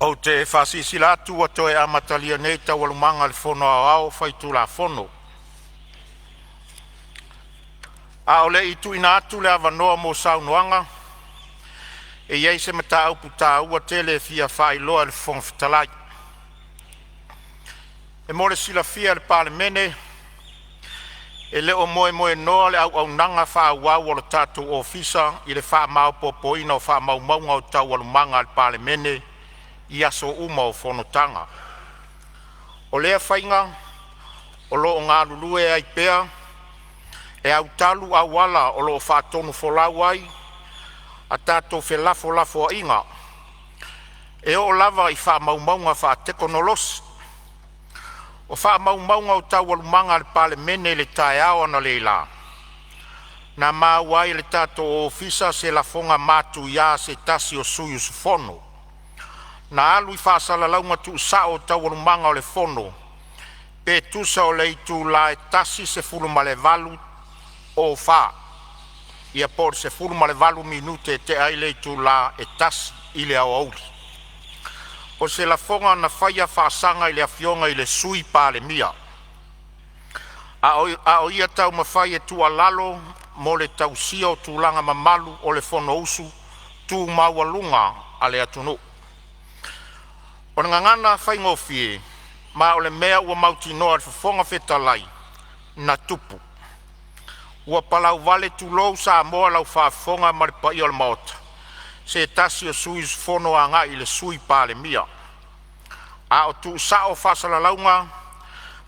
Ou te faasilasila atu ua toe amatalia nei Taualumaga a le Fono Aoao Faitulafono. A o le i tuuina atu le avanoa mo saunoaga, e i ai se mataupu taua tele e fia faailoa e le Fofoga Fetalai. E mo le silafia e le Palemene, e le o moemoenoa le auaunaga faaauau a le tatou Ofisa i le faamaopoopoina o faamaumauga o Taualumaga a le Palemene i aso uma o fonotaga. O lea faiga o lo o galulue ai pea e autalu auala o lo o faatonufolau ai a tatou felafolafoaiga, e oo lava i faamaumauga faatekonolosi. O faamaumauga o Taualumaga a le Palemene i le taeao analeila, na maua ai e le tatou Ofisa se lafoga matuia a se tasi o sui usufono na alu i faasalalauga tuusao o Taualumaga o le Fono pe tusa o le itula e 1:18:04, po o le 18 minute tea ai le itula e 1:00 i le aoauli. O se lafoga na faia faasaga i le afioga i le Sui Palemia, a o ia taumafai e tuualalo mo le tausia o tulaga mamalu o le Fonousu tu maualuga a le atunuu. O le gagana faigofie, ma o le mea ua mautinoa e le Fofoga Fetalai na tupu, ua palauvale tulou Samoa lau faafofoga ma le paia o le Maota, se tasi o sui usufono agai i le Sui Palemia. A o tuusao faasalalauga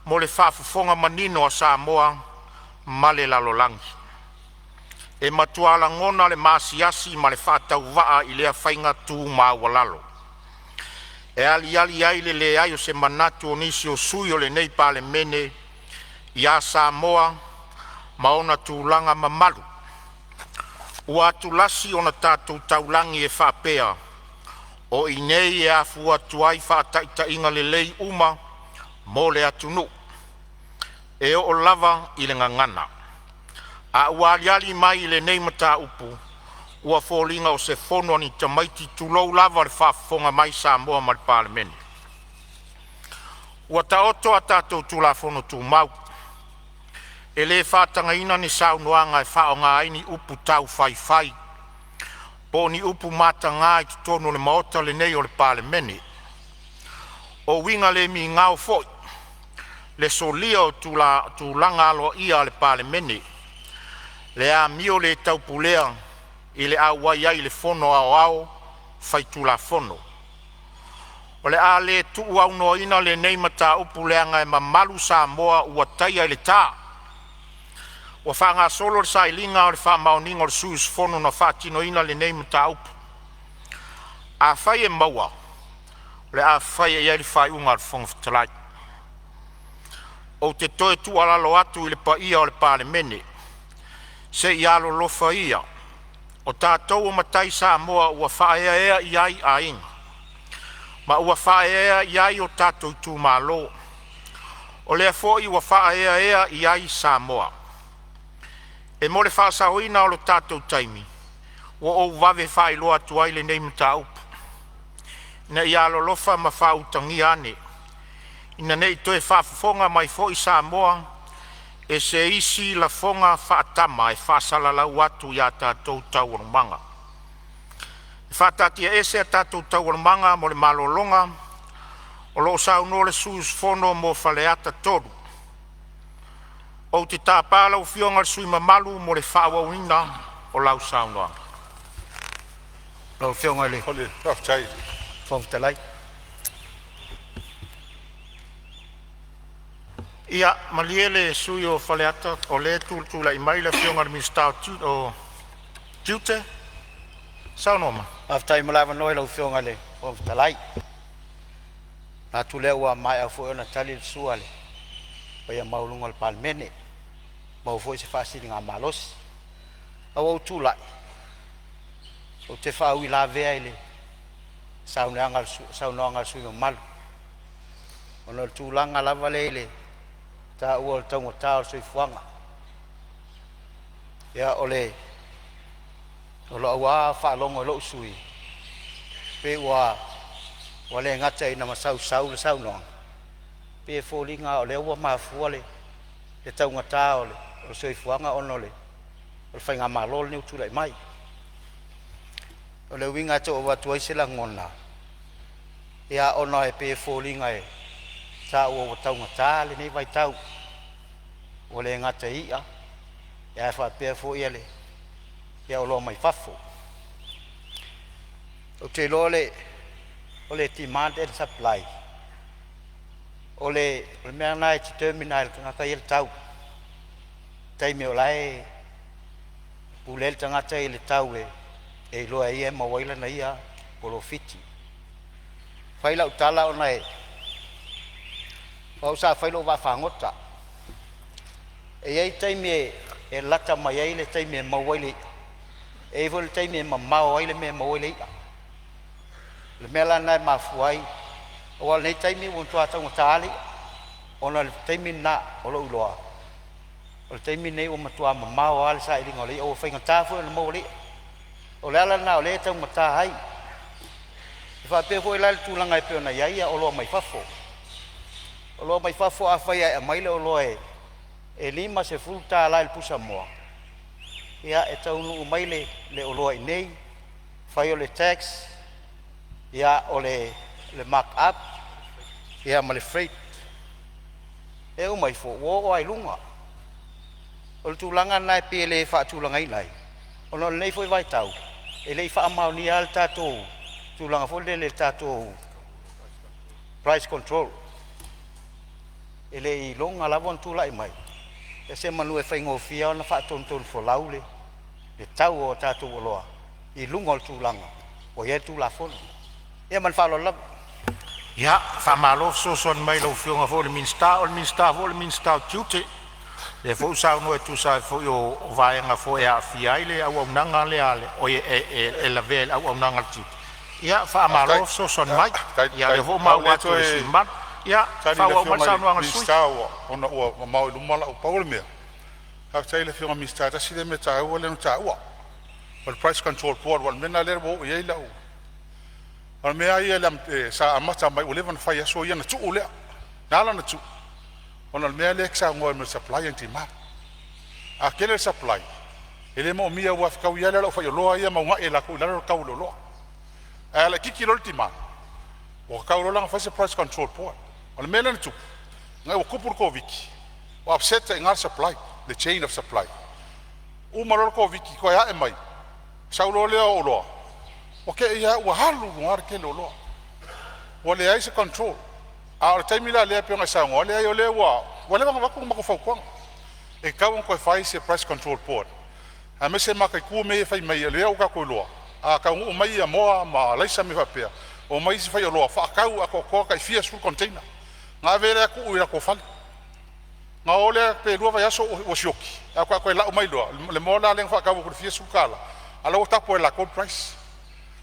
mo le faafofoga manino a Samoa ma le lalolagi. E matua lagona le maasiasi ma le faatauvaa i lea faiga tu maualalo, e aliali ai le leai o se manatu o nisi o sui o lenei Palemene ia Samoa ma ona tulaga mamalu. Ua atulasi ona tatou taulagi e faapea, o i inei e afua atu ai faataitaiga lelei uma mo le atunuu, e oo lava i le gagana. A ua aliali mai i lenei mataupu, ua foliga o se fono a ni tamaiti, tulou lava le faafofoga mai Samoa ma le Palemene. Ua taoto a tatou Tulafono Tumau, e le faatagaina ni saunoaga e faaaoga ai ni upu taufaifai po o ni upu mataga i totonu o le Maota lenei o le Palemene. O uiga le migao foi le solia o tulaga aloaia o le Palemene, le amio le taupulea i le auai ai i le Fono Aoao Faitulafono. O le a le tuuaunoaina lenei mataupu leaga e mamalu Samoa ua taia i le ta. Ua faagasolo le sailiga o le faamaoniga o le sui usufono na faatinoina lenei mataupu. Afai e maua, o le a faia i ai le faaiuga a le Fofoga Fetalai. Ou te toe tuualalo atu i le paia o le Palemene, se i alolofa ia, o tatou o matai Samoa ua faaeaea i ai aiga ma ua faaeaea i ai o tatou itumalo. O lea foi ua faaeaea i ai Samoa. E mo le faasaoina o le tatou taimi, ua ou vave faailoa atu ai lenei mataupu, ina ia alolofa ma faautagia ane, ina nei toe faafofoga mai foi Samoa i se isi lafoga faatama e faasalalau atu i a tatou taualumaga. E faataatiaese a tatou taualumaga mo le malologa o lo o saunoa le sui usufono mo Faleata 3. Ou te tapa lau Afioga i le sui usufono mamalu mo le faaauauina o lau saunoaga. Lau Afioga i le Fofoga Fetalai. Ia malie le sui usufono mo Faleata, o lea e tulai mai le Afioga i le Minisita o Tiute. Saunoa mai. Faafetai mo le avanoa i lau Afioga i le Fofoga Fetalai. Manatu o lea ua maea foi ona tali le sua a le paia maualuga o le Palemene, maua foi se faasiligamalosi. Ae ua ou tulai ou te faauilavea i le saunoaga a le sui usufono mamalu ona o le tulaga lava lea i le taua o le taugata o le soifuaga. Ia, o lau lava faalogo i lou sui usufono, pei ua Ua le gata ina masausau le saunoaga, pei e foliga o lea ua mafua le taugata o le soifuaga ona o le faigamalo lenei ua tulai mai. O le uiga e tau avatu ai se lagona, ia ona e pei e foliga e taua ua taugata lenei vaitau, ua le gata i i'a ae faapea foi oloa mai fafo. Ou te iloa o le demand and supply, o le mea lena e determine lava e le tagata ia le tau, i taimi o la e pule ai le tagata i le tau e iloa e ia e maua ai lana ia polofiti. E fai lau tala ona o au sa fai lou vaafagota. E i ai taimi e lata mai ai le taimi e maua ai le i'a, e i ai foi le taimi e mamao ai le mea e maua ai le i'a. O le mea la lena e mafua ai, aua o lenei taimi ua matua taugata lava le i'a ona o le taimi lena o lou iloa, o le taimi lenei ua matua mamao lava le sailiga o le i'a, ua faigata foi ona maua le i'a. O le ala lena o lea e taugata ai. E faapea foi la le tulaga e pei ona i ai oloa mai fafo. O oloa mai fafo afai e aumai le oloa e $50 i le pusamoa, ia e taunuu mai le oloa i inei, fai o le tax, o le mark up ma le freight, e uma ifo ua oo lava i luga. O le tulaga lena e pei e le faatulagaina ai, ona o lenei foi vaitau e le i faamaonia lava le tatou tulaga foi lele i le tatou price control. E le i iloga lava ona tulai mai, ia semeamanu e faigofie ona faatonutonufolau le tau o tatou oloa i luga o le tulaga ua i ai le Tulafono. Ia ma le faaaloalo lava. Ia, faamalo fesoasoani mai i lau Afioga foi i le Minisita, o le Minisita foi o le Minisita o Tiute. O lea foi ua saunoa e tusa ai foi o vaega foi e aafia ai le auaunaga lea a le… oi e lavea i le auaunaga a le tiute. Ia faamalo fesoasoani mai. Ia o lea foi ua Faafetai. Maua E atu e le le sui toe usufono mamalu. Ia tali i le faaauau mai Afioga le i le saunoaga a le sui usufono. Minisita ona ua mamao i luma lau… Pau o le mea, faafetai i le Afioga i le Minisita, tasi lea mea taua lea na taua, o le Price Control Board. Aua o le mea lena lea ua oo i ai lau… O le mea lava ia sa amata mai ua leva ona fai aso ia ona tuu lea. Na ala ona tuu, ona o le mea lea e te saunoa ai o le supply and demand. A tele le supply, e le moomia aua e fetaui lava le aufaioloa ia ma uunai e latou i lalo le tau o le oloa. Ae a laitiiti loa le demand, ua tatau loa la ona fai se price control board. O le mea lea na tupu, ina ua tupu le Koviti, ua upset ai i ina le supply, le chain of supply. Uma loa le Koviti toe ae mai, sau loa lea o oloa, ua te i lava ua alu i luga le tele o oloa, ua leai se control. A o le taimi la lea pei ona e saunoa, leai o lea ua leva ona avatu le matou fautuaga, e tatau ona toe fai se price control board aemaise mataitu mea ia e fai mai o lea ua tatou iloa a taunuu mai moa ma alaisa ma mea faapea, omai isi faioloa faatau atoatoa tai fia sefulu container ona ave lea tuu i latou fale. Ona o lea pe lua vaiaso ua sioki ae faatoa toe lau mai loa le moa la lea na faatau atu i le fia sefulu tala a o la ua tapo e latou le price.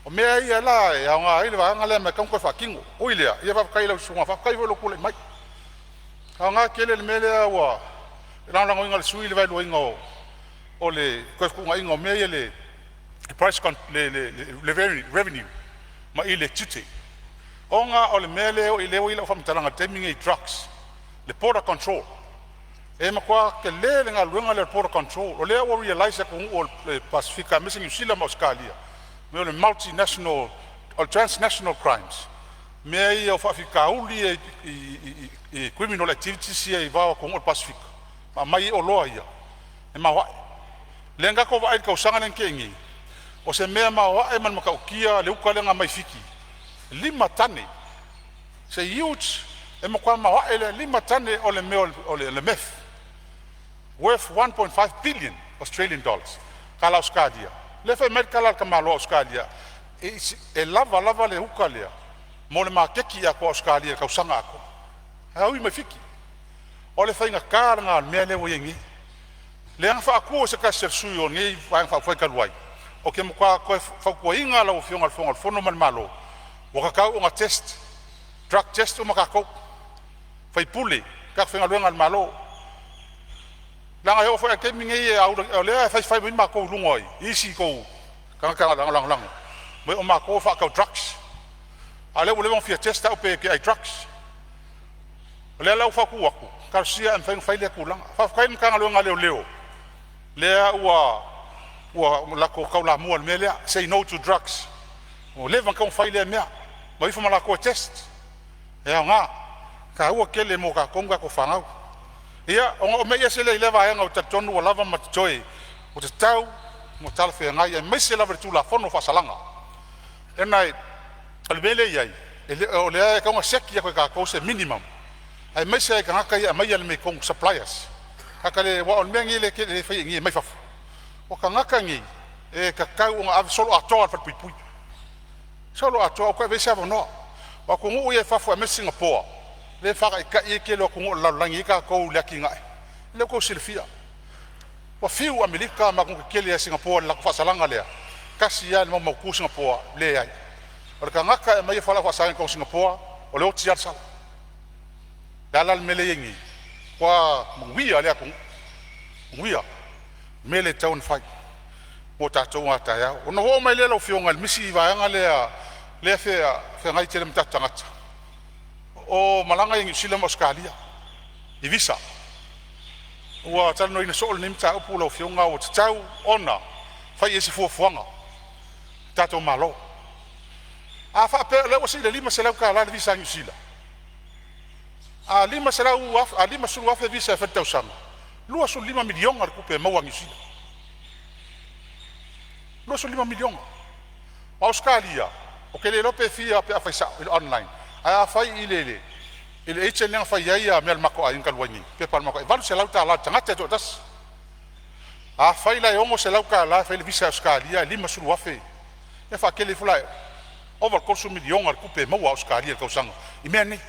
O mea ia la e aoga ai le vaega lea ma e tatau ona toe faatino. Ui i lea, ia faafetai i lau susuga, faafetai foi i lou tulai mai. E aoga tele le mea lea ua lagolagoina e le sui usufono le vaeluaina o le toe fetuunaiga o mea ia le price le revenue mai i le tiute, ona o le mea lea ua i ai lau faamatalaga i le taimi lenei i drugs, le border control. E matua tele le galuega lea o le border control. O lea ua realize e atunuu o le Pasefika aemaise Niu Sila ma Ausetalia mea o le multinational o le transnational crimes, mea ia o faafitauli ia i criminal activities ia i le va o atunuu o le Pasefika ma aumai ai oloa ia e maoae. Lea na tatou vaai i le tausaga lea na tea nei, o se mea maoae ma le matautia le uta lea na aumai Fiti, 5 tane, it's a huge, e matua maoae le 5 tane o le mea o le meth worth 1.5 billion Australian dollars, tala Ausetalia. Lea e fai mai le tala a le tamaloa Ausetalia, e lava lava le uta lea mo le maketi atoa o Ausetalia i le tausaga atoa, ae ui mai Fiti. O le faigata lena o le mea lea ua i ai nei, lea na faatu e se tasi o sui o lenei Vaega Faaupufai talu ai. Ou te matua toe fautuaina lau Afioga i le Fofoga o le Fono ma le Malo, ua tatau ona test, drug test uma tatou, sui usufono, tagata faigaluega a le Malo, leaga e oo foi lava i le taimi lenei o lea e faifai mai matou i luga i isi tou tagata lagolago, fai mai o matou e faatau drugs. A o lea ua leva ona fia test au pe te ai drugs. O lea la ua fautua atu, talosia ae mafai ona fai lea tulaga. Faafetai i le Matagaluega a Leoleo lea ua latou taulamua i le mea lea, say no to drugs. Ua leva ona tatau ona fai lea mea, ma o ifo ma latou e test. E aoga, e taua tele mo tatou ma tatou fanau. Ia, ona ou mei ese lea i lea vaega ou te talitonu ua lava ma totoe, ua tatau ma talafeagai aemaise lava i le Tulafono o Faasalaga. O le mea lea e i ai, o lea e tatau ona siaki atu e tatou se minimum aemaise lava i tagata ia e aumaia le mea i totonu, suppliers. Aua o le mea lenei lea e fai nei e aumai fafo, o tagata nei e tatau ona ave soloatoa i le falepuipui, soloatoa, aua toe avea se avanoa. O atunuu ia i fafo aemaise Sigapoa lea e faataitai ai le tele o atunuu o le lalolagi e i ai tatou i le atinae, lea ua outou silafia ua fiu Amerika ma atunuu tetele a Sigapoa i le latou faasalaga lea, tasi a le maumautu Sigapoa, leai. O le tagata e aumaia fualaau faasaina i totonu o Sigapoa, o le oti a le sala. O le a la le mea lea e i ai nei? Matua manuia lea atunuu, manuia. O le mea lea e tatau ona fai mo tatou a taeao. Ona ou oo mai lea lau Afioga i le isi vaega lea e feagai tele ma tatou tagata, o malaga ia i Niu Sila ma Ausetalia i visa. Ua talanoaina soo lenei mataupu lau Afioga, ua tatau ona fai i ai se fuafuaga a le tatou Malo. A faapea o lea ua sii i le $500 le visa a Niu Sila, a $50,000 visa e fai i le tausaga, e $25 miliona le tupe e maua a Niu Sila, 25 miliona. O Ausetalia, ou te le iloa pe fia pe afai sao i le online, ae afai i le agent lea na fai ai mea a le matou aiga talu ai nei, pepa a le matou aiga, e $800 i le tagata e toatasi. Afai la e $600 e fai ai le visa a Ausetalia ae 50,000, ia faatele ifo la e ova i le $30 miliona le tupe e maua a Ausetalia i le tausaga i mea nei.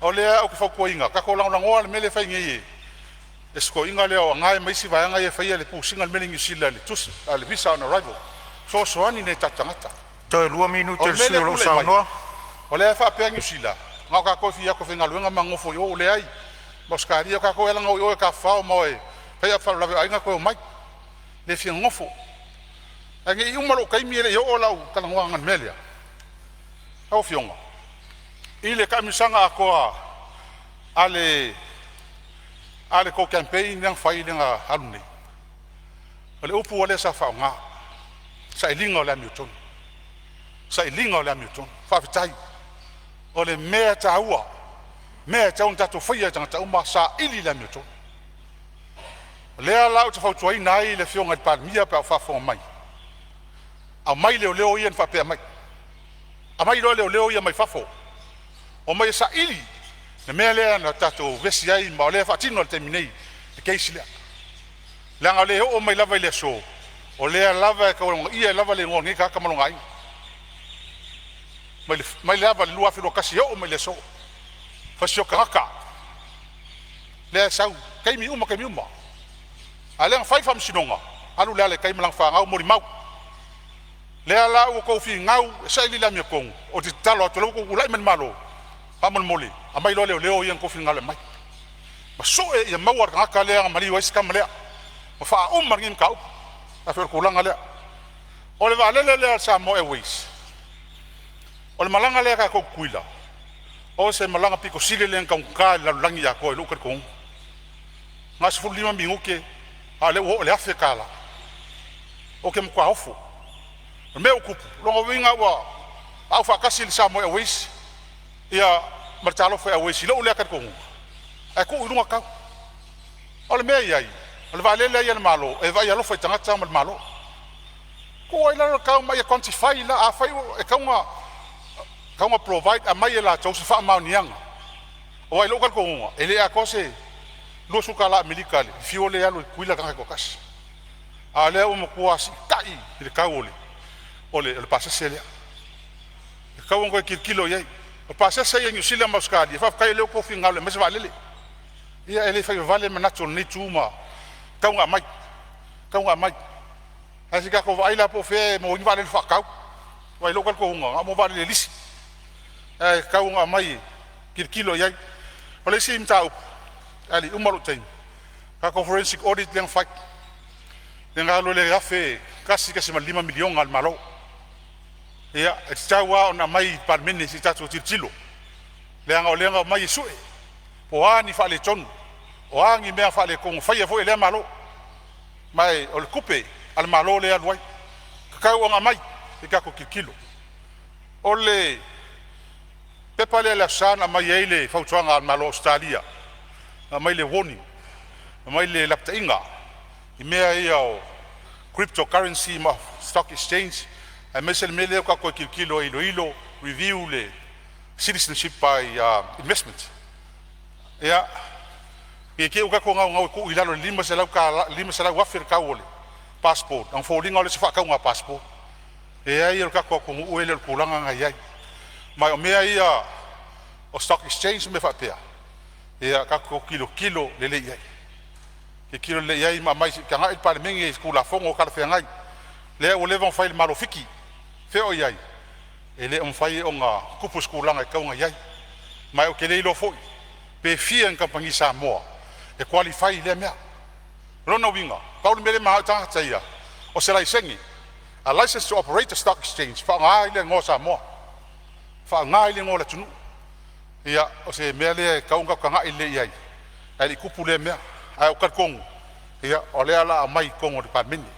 O lea ou te fautuaina, tatou lagolagoa le mea lea e fai nei e si toeaina lea o Agai ma isi vaega ia e faia le push ina o le mea lea i Niu Sila i le tusi a o le visa on arrival, e fesoasoani i nai o tatou tagata. Toe 2 minute O o le le mea sui lea usufono e o lo o tulai mai, saunoa. o lea e faapea Niu Sila na o tatou e fia o atu e faigaluega ma nonofo i o, leai. Ma Ausetalia, o tatou e ala ona o i o e tafafao ma o e fai faalavelave o aiga toe omai, le fia nonofo. Ae ne i uma lou taimi e le i oo lau talanoaga i le mea lea. Lau Afioga i le taamilosaga atoa a le tou campaign lea na fai lea na alu nei, o le upu lava lea sa faaaoga, sailiga o le amiotonu, sailiga o le amiotonu. Faafetai. O le mea taua, mea e tatau ona tatou faia e tagata uma, saili le amiotonu. O lea la ou te fautuaina ai le Afioga i le Palemia pe a o faafofoga mai, aumai leoleo ia na faapea mai, aumai loa leoleo ia mai fafo, omai e saili le mea lea na tatou vevesi ai ma o lea e faatino i le taimi nei le case lea. Leaga o lea e oo mai lava i le aso, o lea lava e taualogaia ai le igoa o lenei tagata ma lona aiga, mai lava i le 2021 e oo mai i le aso. Fasiota tagata, lea e sau i taimi uma taimi uma, a o lea na fai le faamasinoga, alu le ala i tai ma lana fanau, molimau. Lea la ua outou finau e saili le amiotonu, ou te tatalo atu o lea ua outou tulai mai le Malo, faamolemole aumai loa leoleo ia na outou finagalo e aumai ma sue ia maua le tagata lea na maliu ai si tama lea ma faauma lenei mataupu. E pei o le tulaga lea. O le vaalele lea a le Samoa Airways, o le malaga lea a tatou a Tutuila, o se malaga pito sili lea ona taugata i le lalolagi atoa i lou talitonuga. Na o le 15 minute a o lea ua oo i le $1,000. Ou te matua ofo. O le mea ua tupu, lona uiga ua aufaatasi le Samoa Airways ia ma le Talofa Airways i lou lea talitonuga ae tuu i luga tau. O le mea e i ai, o le vaalele a ia a le Malo e vaai alofa i tagata ma le Malo. Tuu ai i lalo le tau ma ia quantify la. Afai e tatau ona provide, aumai e latou se faamaoniaga aua i lou talitonuga e le atoa se $20 Amerika i le fuel lea e alu ai i Tutuila le tagata e toatasi. A o lea ua matua siitai le tau o le pasese lea, e tatau ona toe tilotilo i ai. O pasese ia i Niu Sila ma Ausetalia, faafetai o lea ua outou finagalo e aumai se vaalele. Ia e le fai vavale manatu o lenei itu ma e tatau ona aumai, e tatau ona aumai. Ae se i tatou vaai la po o fea e maua ai ni vaalele faatau aua i lou talitonuga na o mea o vaalele lisi ae tatau ona aumai e tilotilo i ai. O le isi mataupu ae le i uma lou taimi, tatou forensic audit lea na fai, lea na alu ai le $1.5 miliona a le Malo. Ia, e tatau lava ona aumai i le Palemene se i tatou tilotilo, leaga o lea na omai e sue po o a ni faaletonu, o a ni mea faaletonu na faia foi e lea Malo. Ma o le tupe a le Malo lea e alu ai, e tatau ona aumai se i tatou tilotilo. O le pepa lea i le Aso Sa na aumai ai le fautuaga a le Malo o Ausetalia, na aumai le warning, aumai le lapataiga i mea ia o cryptocurrency ma stock exchange, aemaise le mea lea ua tatou toe tilotilo e iloilo, review le citizenship by investment. Ia, ne i te i ua tatou naunau e tuu i lalo i le $500, $500,000 le tau o le passport ona foliga lea o se faatauga passport. Leai o le tatou atunuu e le o le tulaga lena e i ai. Ma o mea ia o stock exchange ma mea faapea, ia tatou tilotilo lelei i ai, tilotilo lelei i ai ma aumai se i tagai le Palemene i se Tulafono talafeagai lea ua leva ona fai e le Malo o Fiti. Fea o i ai? E le o mafai ona tupu se tulaga e tatau ona i ai. Ma ou te le iloa foi pe fia ni kamupani Samoa e qualify i lea mea. O lona uiga, pau le mea lea e mananao ai tagata ia, o se laisene, a license to operate a stock exchange e faaaoga ai le igoa o Samoa, faaaoga ai le igoa o le atunuu. Ia, o se mea lea e tatau ona tatou tagai lelei i ai ae le i tupu lea mea. Ae ou te talitonu ia o lea o le a aumai i totonu o le Palemene.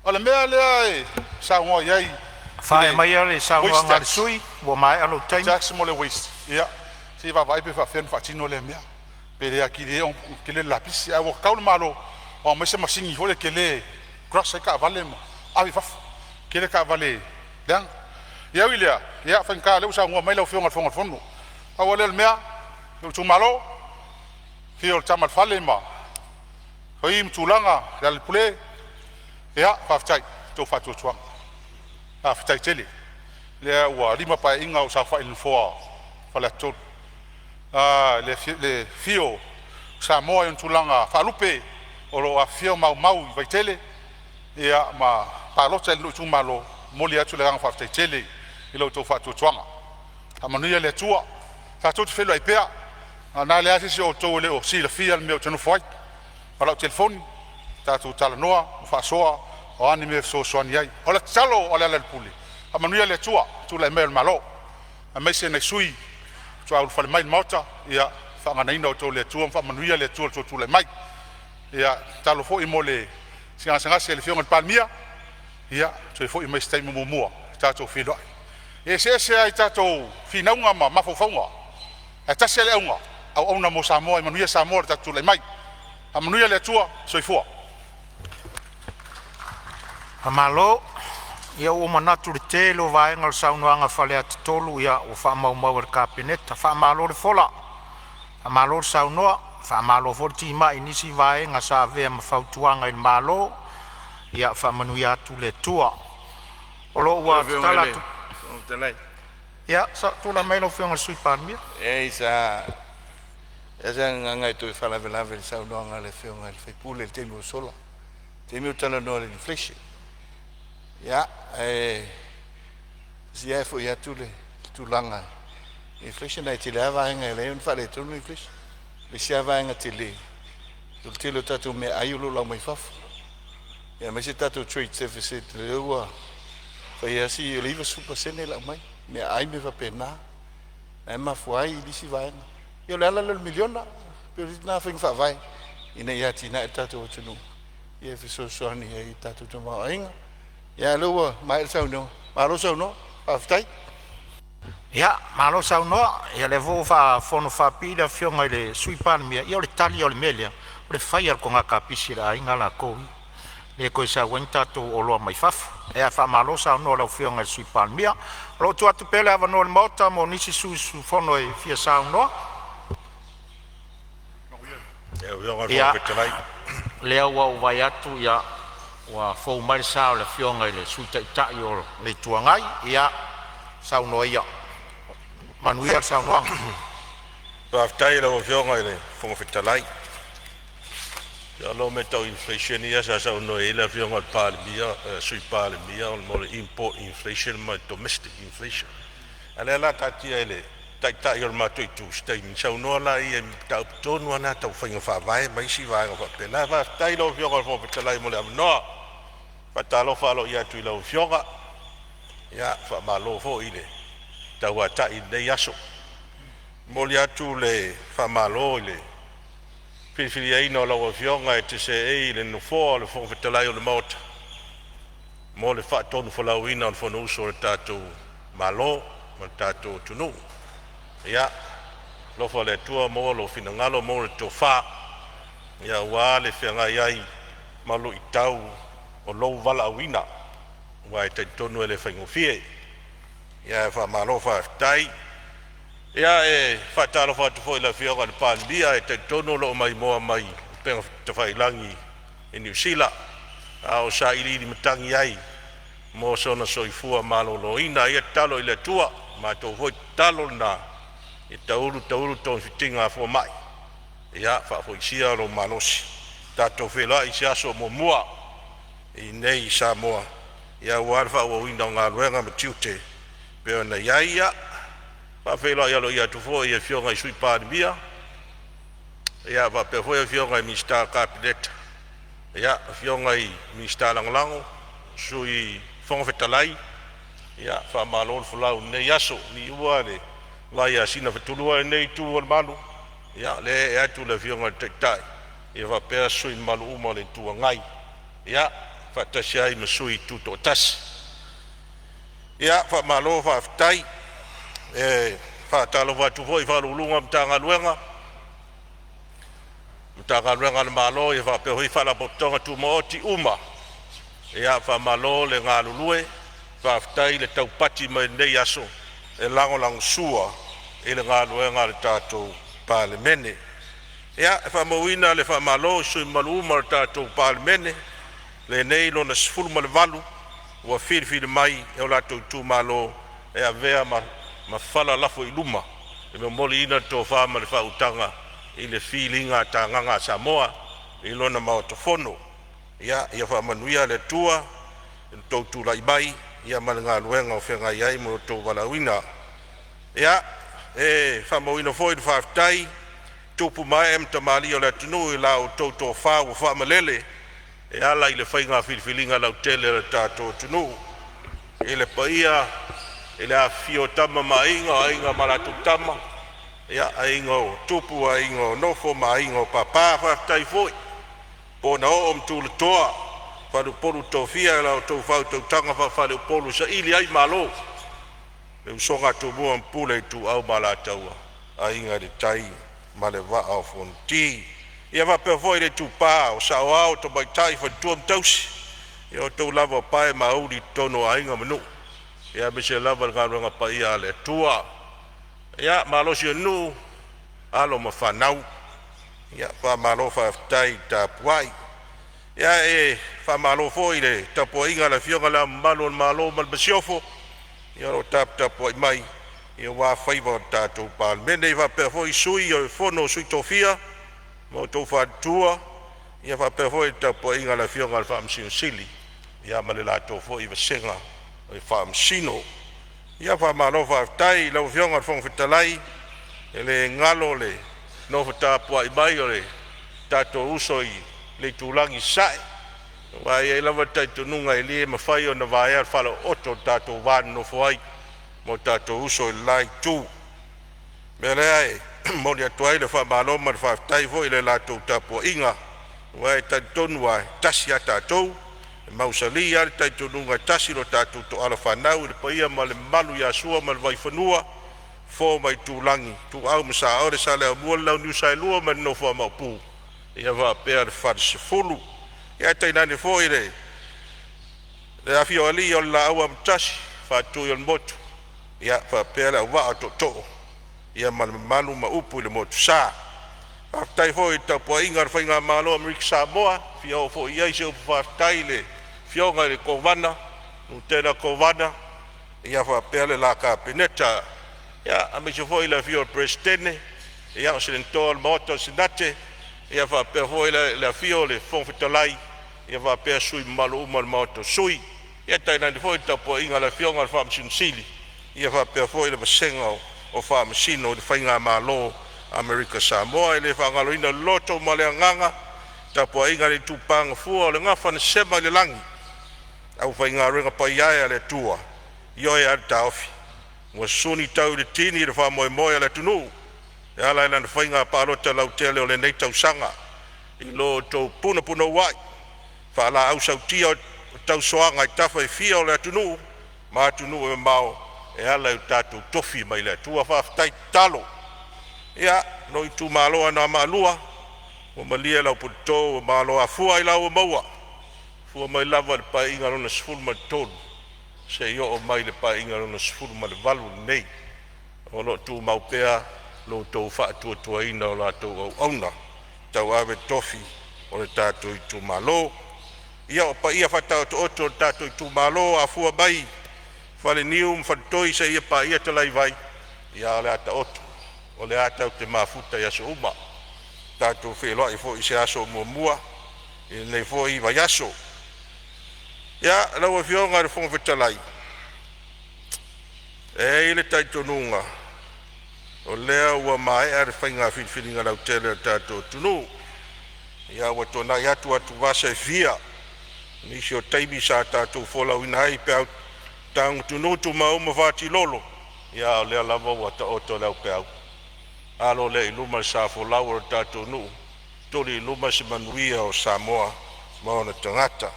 O le mea lea e saunoa i ai i Faaiu le maia le waste saunoaga a le tax, sui usufono ua maea lou taimi. Tax mo le waste, ia se i vaavaai pe faapefea ona faatino lea mea, pe le atili ai ona tele le lapisi. Ae ua tatau le Malo e aumai se masini foi lea tele e crush ai taavale ma ave i fafo, tele taavale leaga. Ia ui i lea, ia e faigata o lea ua saunoa mai lau Afioga i le Fofoga o le Fono. Pau lava lea o le mea, lou itumalo, afio o le Tama a le Fale ma Fai ma Tulaga, Lealailepule, ia faafetai i lo outou faatuatuaga. Faafetai tele. Lea ua 5 Paeaiga o ou saofai i le nofoa o Faleata 3. Le afio o Samoa i ona tulaga faalupe o lo o afifio ma aumau i Vaitele ia ma palota i lou itumalo, e momoli atu le agaga faafetai tele i lo outou faatuatuaga. Faamanuia le Atua. Tatou te feiloai pea, a o le a se isi o outou e le o silafia le mea ou te nofo ai ma lau telefoni, tatou talanoa ma faasoa o a ni mea e fesoasoani ai. O le tatalo a Lealailepule, faamanuia le Atua i le tulai mai o le Malo aemaise nai sui faatoa ulufale mai i le Maota, ia faaganaina outou e le Atua ma faamanuia le Atua i lo outou tulai mai. Ia tatalo foi mo le gasegase i le Afioga i le Palemia, ia toe foi mai i se taimi o muamua tatou feiloai. E eseese a tatou finauga ma mafaufauga ae tasi a le auga, auauna mo Samoa. Ia manuia Samoa i le tatou tulai mai. Faamanuia le Atua. Soifua. Faamalo. Ia ua ou manatu i le tele o vaega o le saunoaga a Faleata 3 ia ua faamaumau e le Kapeneta. Faamalo le fola, faamalo le saunoa, faamalo foi le timai i nisi vaega sa avea ma fautuaga i le Malo. Ia faamanuia atu le Atua. O lo o Lau ua Afioga i tatala le atu. Fofoga Fetalai. Ia, tulai mai lau Afioga i le Sui Palemia. Leai, sa i ai se agaga e toe faalavelave i le saunoaga a le Afioga i le sui usufono i le taimi ua sola, taimi o talanoa i le inflation. Ia, ae se i foi atu le tulaga i le inflation, ae tele lava vaega e ala ai ona faaletonu le inflation. O le isi lava vaega tele, o le tele o tatou meaai o lo o lau mai fafo, aemaise tatou trade deficit lea ua fai lava si… o le 90% e lau mai meaai ma mea faapena, lena e mafua ai nisi vaega. Ia o le ala lea o le miliona, pei o le isi lena faiga faavae ina ia atinae le tatou atunuu e fesoasoani ai i le tatou tamaoaiga. Ia a o lea ua maea le saunoaga, malo saunoa, faafetai. Ia, malo saunoa. Ia o lea foi ua faafonofaapipii le Afioga i le Sui Palemia. Ia o le tali lava o le mea lea, o le fai lava o le toga kapisi a le aiga latou ia, e le toe sau ai ni tatou oloa mai fafo. Ae faamalo saunoa i lau Afioga i le Sui Palemia. O lo o tuu atu pea le avanoa i le Maota mo nisi sui usufono e fia saunoa. Ia, lea ua ou vaai atu ua fou mai le sa o le Afioga i le Sui Taitai o le Itu Agai. Ia, saunoa ia. Manuia le saunoaga. Faafetai i lau Afioga i le Fofoga Fetalai. Ia ona o mea tau inflation ia sa saunoa i ai le Afioga i le Palemia, le Sui Palemia mo le import inflation ma le domestic inflation. A o lea o le a taatia i le Taitai o le matou Itu se taimi ona saunoa lea i le mataupu tonu lava lena tau faiga faavae ma isi vaega faapena. Faafetai i lau Afioga i le Fofoga Fetalai mo le avanoa. E faatalofa aloaia atu i lau Afioga, Ia, faamalo foi le tauatai i lenei aso. E momoli atu le faamalo i le filifiliaina o lau Afioga e te seei i le Nofoa o le Fofoga Fetalai o le Maota mo le faatonufolauina o le Fonousu a le tatou Malo ma le tatou atunuu. Ia alofa le Atua maua lou finagalo maua le tofa aua le feagai ai ma luitau o lou valaauina, aua e talitonu e le faigofie. Ae faamalo faafetai. Ia, e faatalofa atu foi i le Afioga i le Palemia, e talitonu o lo o maimoa mai upega tafailagi i Niu Sila a o sailiili matagi ai mo sona soifua maloloina. Ia tatalo i le Atua, o le matou foi tatalo lena, ia taulu taulu togafitiga a fomai, ia faafoisia lou malosi. Tatou feiloai i se aso o muamua i inei i Samoa aua le faaauauina o galuega ma tiute e pei ona i ai. Ia, e faafeiloai aloaia atu foi i afioga i Sui Palemia faapea foi afioga i Minisita o le Kapeneta, afioga i Minisita Lagolago, Sui Fofoga Fetalai. Ia faamalo le folau i lenei aso. Liua le vai ia Sinafatulua i lenei itu o le malu, ia o lea e ee atu le Afioga i le Taitai faapea sui usufono mamalu uma o le Itu Agai, faatasi ai ma sui Tutoatasi. Ia faamalo faafetai. E faatalofa atu foi i Ofisa Sili o Pulega o Matagaluega a le Malo faapea foi Faalapotopotoga Tumaoti uma. Ia faamalo le galulue, faafetai le taupati mai i lenei aso e lagolagosua i le galuega a le tatou Palemene. Ia, e faamauina le faamalo i sui usufono mamalu uma o le tatou Palemene, lenei lona 18 ua filifili mai e o latou itumalo e avea ma fala lafo i luma i le momoliina o le tofa ma le faautaga i le filiga tagaga a Samoa i lona Maota Fono. Ia faamanuia le Atua i lo outou tulai mai ma le galuega o feagai ai ma lo outou valaauina. Ia, e faamauina foi le faafetai i tupu ma ee ma tamalii o le atunuu i la outou tofa ua faamalele e ala i le faiga filifiliga lautele a le tatou atunuu. I le paia i le afifio o Tama ma Aiga, o Aiga ma latou Tama, Aiga o Tupu, Aiga o Nofo ma Aiga o Papa. Faafetai foi po na oo ma tulatoa, faleupolu tofia i la outou faautautaga faafaleupolu e saili ai malo le usoga a Tumua ma Pule, Ituau ma Alataua, Aiga i le Tai ma le Vaa o Fonoti. Ia faapea foi le itupa o saoao, tamaitai, faletua ma tausi, ia o outou lava o pae ma auli i totonu o aiga ma nuu, aemaise lava le galuega paia a le Atua. Ia, malosi o le nuu, alo ma fanau, ia faamalo faafetai tapuai. Ia, e faamalo foi i le tapuaiga a le Afioga i Le Ao Mamalu o le Malo ma le Masiofo, o lo o taputapuai mai aua faiva o le tatou Palemene, faapea foi Sui o le Fono a Sui Tofia ma outou faletua, faapea foi le tapuaiga a le Afioga i le Faamasino Sili ma le latou foi vasega o Faamasino. Ia faamalo faafetai i lau Afioga i le Fofoga Fetalai, e le galo le nofo tapuai mai o le tatou uso i le itulagi i Sasae, aua e i ai lava le talitonuga e le mafai ona vaea le falaooto i le tatou va nonofo ai ma o tatou uso i le la itu. O le mea lea e momoli atu ai le faamalo ma le faafetai foi i le latou tapuaiga, aua e talitonu lava, e tasi a tatou, e mausali lava le talitonuga e tasi lo tatou toala fanau i le paia ma le mamalu ia Sua ma le Vaifanua, Fofo ma Aitulagi, Ituau ma Saole, Saleaaumua ma le Launiu Saelua ma le nofo a Maopu, faapea le Falesefulu. Ae tainane foi le afio o alii o le Laau Amotasi, Faatui o le Motu, faapea le auvaa o tootoo ma le mamalu ma upu i le Motusa. Faafetai foi i le tapuaiga a le faigamalo a Amerika Samoa, e fia oo foi i ai se upu faafetai i le afioga i le Kovana Lutena Kovana faapea le la Kapeneta, aemaise foi le afio o le Peresetene o Senatoa o le Maota o le Senate, faapea foi le afio o le Fofoga Fetalai faapea sui mamalu uma o le Maota o Sui. Ia tainane foi le tapuaiga a le Afioga i le Faamasino Sili faapea foi le vasega o Faamasino i le faigamalo a Amerika Samoa. E le faagaloina le loto ma le agaga tapuaiga a le itupa gafua o le gafa na sema i le lagi, aufaigaluega paia e a le Atua Ioe lava le taofi, ua susuni tau i le tini le faamoemoe o le atunuu e ala i lana faiga palota lautele o lenei tausaga i lo outou punapunauai, faalaau-sautia o tausoaga i tafa e fia o le atunuu ma atunuu e mamao e ala i o tatou tofi mai le Atua. Faafetai tatalo. Ia, lou itumalo Anoamaa 2, ua malie lau puleto ua malo afua ailao ua maua, fua mai lava i le Paeaiga Lona XIII seia oo mai i le Paeaiga Lona XVIII lenei, o lo o tumau pea lo outou faatuatuaina o la outou auauna tauave tofi o le tatou itumalo. Ia, o paia faataotooto o le tatou itumalo, afua mai Faleniu ma Faletoi seia paia Talaivai, ia o le a taoto, o lea tatou te mafuta i aso uma. Tatou feiloai foi i se aso o muamua i lenei foi vaiaso. Ia, lau Afioga i le Fofoga Fetalai, e i ai le talitonuga o lea ua maea le faiga filifiliga lautele a le tatou atunuu. Ia ua tuanai atu atuvasa e fia, nisi o taimi sa tatou folauina ai peau tagutunutu ma uma fatilolo, ia a o lea lava ua taoto le aupeau. Alo lea i luma le sa folau o le tatou nuu, tuli i luma se manuia o Samoa ma ona tagata.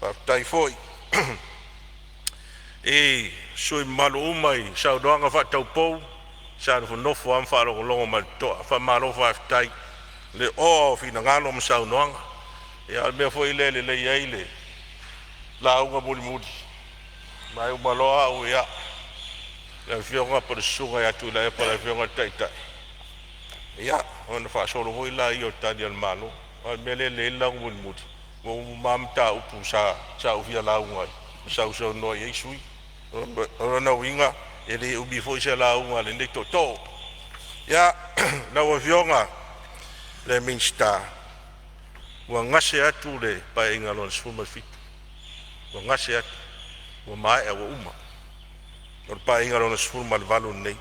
Faafetai foi i sui usufono mamalu uma i saunoaga faa-taupou sa nofonofo lava ma faalogologo ma le totoa. Faamalo faafetai le oa o finagalo ma saunoaga. Ia o le mea foi lea e lelei ai le lauga mulimuli, ma e uma loa au, ia, le afioga po o le susuga ia Tuilaepa le Afioga i le Taitai, ia ona faasolo foi lea o tali a le Malo. A o le mea lea e lelei ai le lauga mulimuli, ua uma lava mataupu sa ou fia lauga ai ma sausaunoa i ai sui usufono. O lona uiga e le umi foi se lauga a lenei tootoo. Ia, lau Afioga i le Minisita, ua gase atu le Paeaiga Lona XVII, ua gase atu, ua maea ua uma. O le Paeaiga Lona XVIII lenei,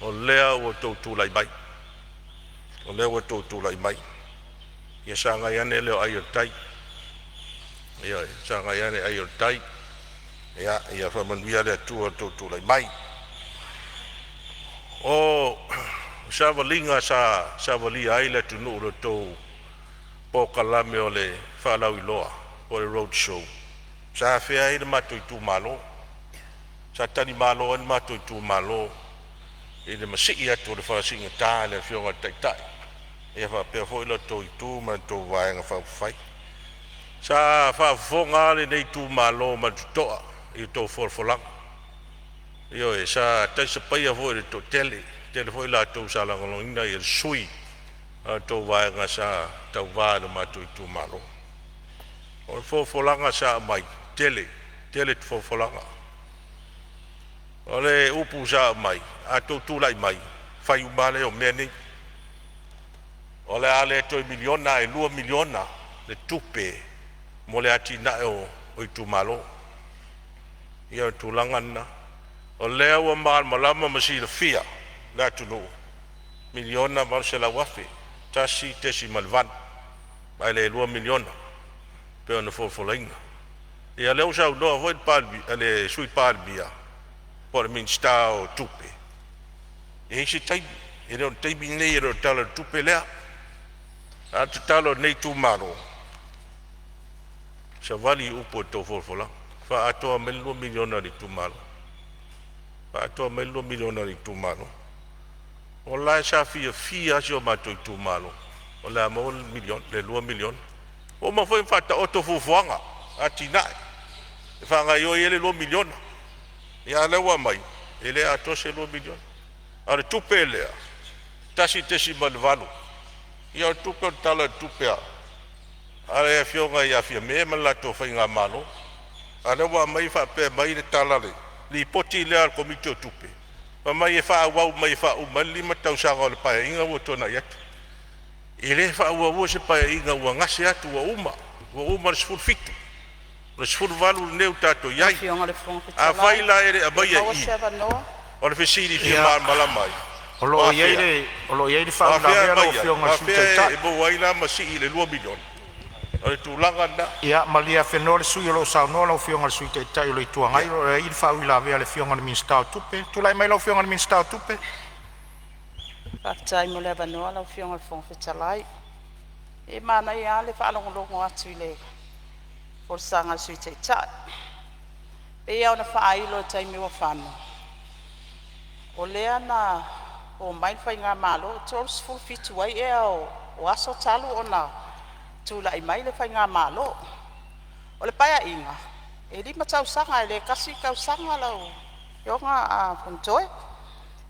o lea ua outou tulai mai, o lea ua outou tulai mai. Ia sagai ane lea o ai o le tai, ioe, sagai ane ai o le tai. Ia faamanuia le Atua i lo outou tulai mai. O le savaliga sa savalia ai le atunuu i la outou polokalame o le faalauiloa po o le Road Show, sa afea ai le matou itumalo. Sa talimalo ai le matou itumalo i le masii atu o le fala siigata i le Afioga i le Taitai faapea foi la outou itu ma la outou Vaega Faaupufai. Sa faafofoga lava lenei itumalo ma le totoa i a outou folafolaga. Ioe, sa talisapaia foi e le toatele, toatele foi i latou sa lagolagoina le sui a la outou vaega sa tauva i lo matou itumalo. O folafolaga sa aumai, tele tele folafolaga. O le upu sa aumai, a outou tulai mai, fai uma lava lea o mea nei. O le a le toe $1 miliona ae $2 miliona le tupe mo le atinae o itumalo. Ia o le tulaga lena. O lea ua malamalama ma silafia e le atunuu, $1,800,000, 1.8 ae le $2 miliona e pei ona folafolaina. Ia o lea ua saunoa foi le Palemia, le Sui Palemia po o le Minisita o Tupe, e i ai se taimi, e le o le taimi lenei e le o le Tala o le Tupe lea. A o le tatalo a lenei itumalo, savali i upu o le tou folafolaga, faaatoa mai le $2 miliona a le itumalo, faaatoa mai le $2 miliona a le itumalo. O la e sa fiafia lava si o matou itumalo o le a maua le $1 miliona, le $2 miliona. Ua uma foi ona faataoto fuafuaga o atinae e faagaioi ai le $2 miliona, a o lea ua aumai e le atoa se $2 miliona. A o le tupe lea 1.8, ia o le tupe o le Tala o le Tupe a le Afioga ia Fiame ma le latou faigamalo. A o lea ua aumai faapea mai le tala o le lipoti lea a le Komiti o Tupe, fai mai e faaauau mai e faauma ai le 5 tausaga o le Paeaiga ua tuanai atu. E le faaauaua se Paeaiga ua gase atu ua uma, ua uma le XVII, o le XVIII lenei ua tatou i Lau ai. Afioga i le Fofoga Afai Fetalai, la e le pe aumaia maua i i, se avanoa? o le fesili e fia Ia, malamalama ai, o lo o o i ai afea, le o afea e faauilavea lau aumai ai? Afioga O i le Sui afea Taitai. e maua ai la ma sii i le 2 miliona? O le tulaga lena. Ia malie afenoa le sui usufono o lo o saunoa, lau Afioga i le Sui Taitai o le Itu Agai, o lo o i ai le faauilavea a le Afioga i le Minisita o Tupe. Tulai mai lau Afioga i le Minisita o Tupe. Faafetai mo le avanoa lau Afioga i le Fofoga Fetalai. E manaia lava le faalogologo atu i le folasaga a le Sui Taitai. E pei lava ona faailo i le taimi ua fano, o lea na omai le faigamalo e 37 ai ea o aso talu ona tulai mai le faigamalo. O le Paeaiga, e 5 tausaga, e le tasi le tausaga lau Afioga Fonotoe.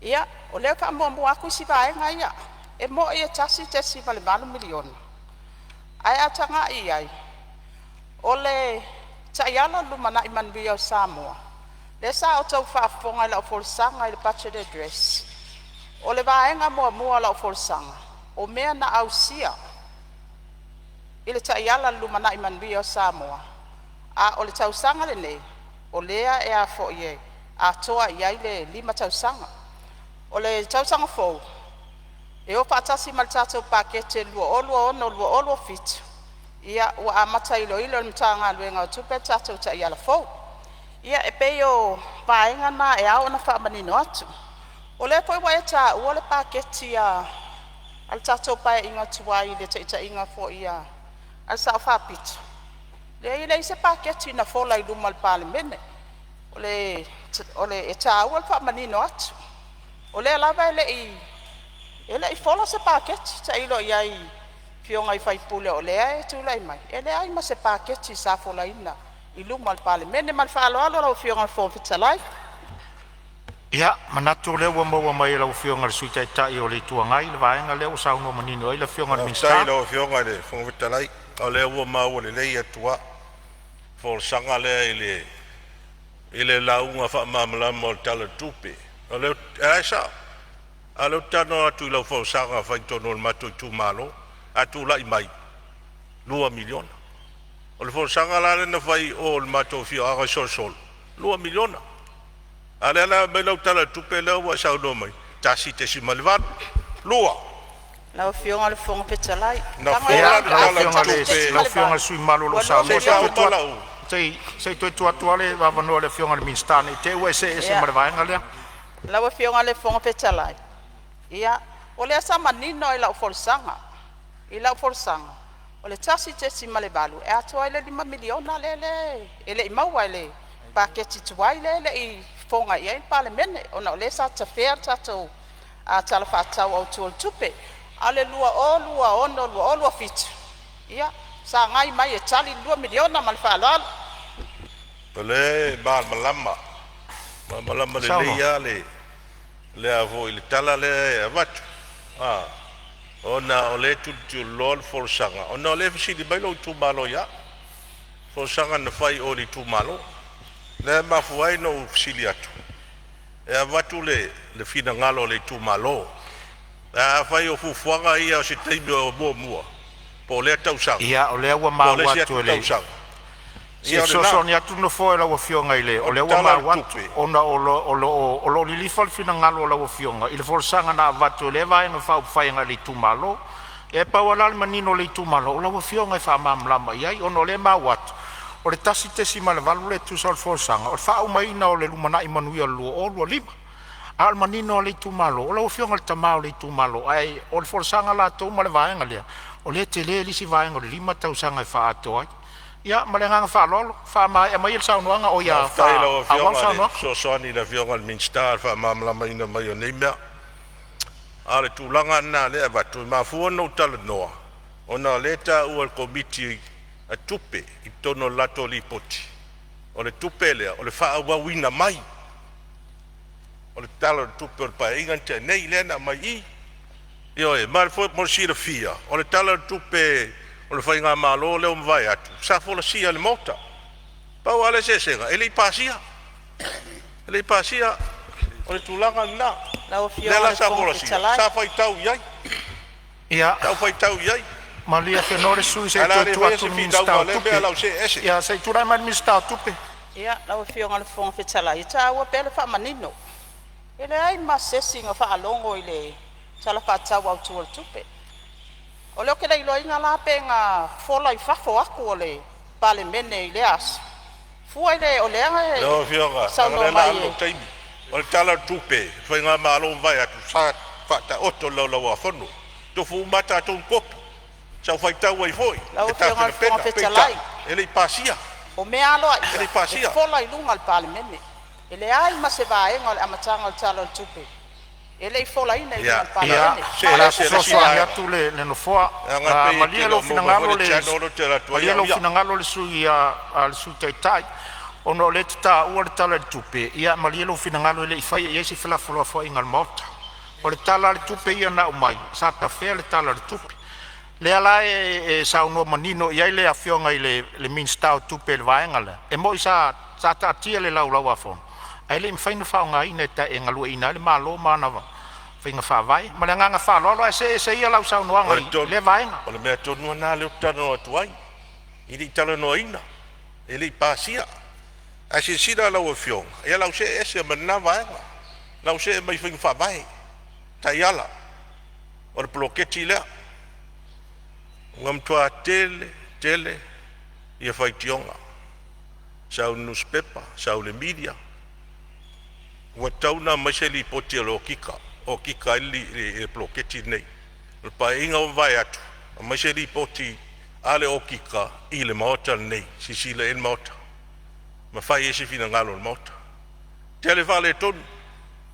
Ia, o lea e faamuamua atu isi vaega ia. E moni e $1.8 miliona, ae a tagai i ai, o le taiala o le Lumanai Manuia o Samoa, lea sa outou faafofoga i lau folasaga i le Budget Address, o le vaega muamua o lau folasaga, o mea na ausia i le taiala o le Lumanai Manuia o Samoa, a o le tausaga lenei o lea e atoa i ai le 5 tausaga. O le tausaga fou e o faatasi ma le tatou Paketi 2026/2027, ia ua amata iloilo e le Matagaluega o Tupe le tatou taiala fou. Ia e pei o vaega na e ao ona faamanino atu. O lea foi ua e taua le paketi a le tatou Paeaiga tuai i le taitaiga foi a le Sao Faapito, leai e leai se paketi na fola i luma o le Palemene. E taua le faamanino atu. O lea lava e le i fola se paketi. Tailo i ai i afioga i sui usufono o lea e tulai mai, e leai ma se paketi sa folaina i luma o le Palemene. Ma le faaaloalo lau Afioga i le Fofoga Fetalai. Ia, manatu o lea ua maua mai e lau Afioga i le Sui Taitai o le Itu Agai le vaega lea ua saunoa manino ai le Afioga i le Faafetai Minisita. i lau Afioga i le Fofoga Fetalai, o lea ua maua lelei atu lava folasaga lea i le lauga faamalamalama o le Tala o le Tupe. O lea e sao, a o lea ou te talanoa atu i lau folasaga na fai i totonu o le matou itumalo. A tulai mai, $2 miliona. O le folasaga la lea na fai i o i le matou afioaga i Solisoli, $2 miliona. A o lea la e aumai lau Tala o le Tupe lea ua e saunoa mai ai, 1.8, 2. Lau Afioga i le Fofoga Fetalai, Na leaga e fola le Ia, Tala o $1.8 le Tupe lau Afioga i le sui usufono mamalu o lo o ua saunoa, se se i i $2 uma lau... toe tuu atu lava le avanoa i le Afioga i le Minisita ne i te i ua e see ese Ia, ma le vaega lea. lau Afioga i le Fofoga Fetalai, ia, o lea sa manino lava i lau folasaga. I lau folasaga, o le 1.8 e atoa ai le $5 miliona lea e le i maua e le paketi tuai lea e le i fofoga i ai le Palemene ona o lea sa tafea le tatou Tala Faatatau Autu o le Tupe. A o le 2026/2027, ia, sagai mai e tali le $2 miliona ma le faaaloalo. O lea e malamalama, malamalama lelei Saunoa. lava le tala lea e avatu, ona o lea e tulituliloa le folasaga ona o lea e fesili mai lou itumalo ia au, folasaga na fai i o i le itumalo. Lea e mafua ai ona ou fesili atu e avatu le finagalo o le itumalo. Ae afai o fuafuaga ia o se taimi o muamua po o lea tausaga Ia, o lea ua po o le maua isi atu atu e le tausaga, se ia o lena. fesoasoani atu le Nofoa i lau Afioga i le… O O le lea ua Tala o le maua atu Tupe. ona o lo o lilifa le finagalo o lau Afioga i le folasaga na avatu e lea Vaega Faaupufai agai le itumalo. E pau lava la le manino o le itumalo, o lau Afioga e faamalamalama i ai, ona o lea e maua atu o le 1.8 lea e tusa o le folasaga, o le faaumaina o le Lumanai Manuia 2025. A o le manino o le itumalo, o lau Afioga i le tama o le itumalo, ae o le folasaga latou ma le vaega lea, o lea e tele le isi vaega o le 5 tausaga e faaatoa ai. Ia ma le agaga faaaloalo, faamaea maia le saunoaga, Faafetai i lau faaauau le Afioga i le saunoaga. fesoasoani i le Afioga i le Minisita i le faamalamalamaina mai o nei mea. A o le tulaga lena o lea e avatu, e mafua ona ou talanoa ona o lea e taua e le Komiti a Tupe i totonu o le latou lipoti, o le tupe lea o le faaauauina mai o le Tala o le Tupe o le Paeaiga na tea nei lea na aumai i i. Ioe, mo le silafia, o le Tala o le Tupe o le faigamalo lea ua mavae atu sa folasia i le Maota. Pau lava le eseesega, e le i pasia. E le i pasia. O le tulaga lena. Lau Lea Afioga i la le sa Fofoga folasia, Fetalai, sa faitau i ai, Ia, sa ou faitau i ai. malie afenoa le sui usufono se Ae i o le a toe le tuu faia atu se i le finauga Minisita o o lea mea Tupe. o le a ou see ese. Ia, se i tulai mai le Minisita o Tupe. Ia, lau Afioga i le Fofoga Fetalai, e taua pea le faamanino. E leai ma se isi na faalogo i le Tala Faatatau Autu o le Tupe. O lea ou te le iloaina la pe na fola i fafo atu o le Palemene i lea aso, fua i le o lea e Lau Afioga, leaga o saunoa lea o le a mai alu lou e taimi. O le Tala o le Tupe, o le Faigamalo ua mavae atu sa faataoto i le Laulau a Fono, tofu uma lava tatou ma kopi. Sa ou faitau ai foi Lau e Afioga i le tapenapena, Fofoga peitai Fetalai, e le i pasia, o mea e le aloaia i e pasia. fola i luga o le Palemene. E leai ma se vaega o le amataga o le Tala o le Tupe e le i folaina i luga Ia, o le Ia, Palemene. see Ma o o le a le ese i le isi fesoasoani vaega, atu le Nofoa. leaga e pei e te Malie le lou o maua mai foi finagalo le le channel lea ou te alu atu ai malie au lou ia. finagalo le Sui Taitai ona o lea e te taua le Tala i le Tupe. Ia malie lou finagalo e le i faia i ai se felafolafoaiga a le Maota. O le Tala lava o le Tupe ia na aumai, sa tafea le Tala o le Tupe. Lea la e saunoa manino i ai le Afioga i le Minisita o Tupe i le vaega lea, e moi sa taatia i le Laulau a Fono ae le i mafai ona faaaogaina e galueaiina ai le Malo ma ana faiga faavae. Ma le agaga faaaloalo, ae see ese ia lau O saunoaga le i tonu, lea vaega. o le mea tonu lava lena lea ou te talanoa atu ai, e le i talanoaina, e le i pasia. Ae silasila lau Afioga, ia o le a ou see ese ma lena vaega, o le a ou see mai i faiga faavae, taiala o le poloketi lea. Ua matua tele tele ia faitioga, sau i le nusipepa, sau i le media, ua tatau ona aumai se lipoti a le Okika e okika ai le poloketi lenei. O le Paeaiga ua mavae atu, aumai se lipoti a le Okika i le Maota lenei e silasila i ai le Maota ma fai ai se finagalo o le Maota. Tele faaletonu,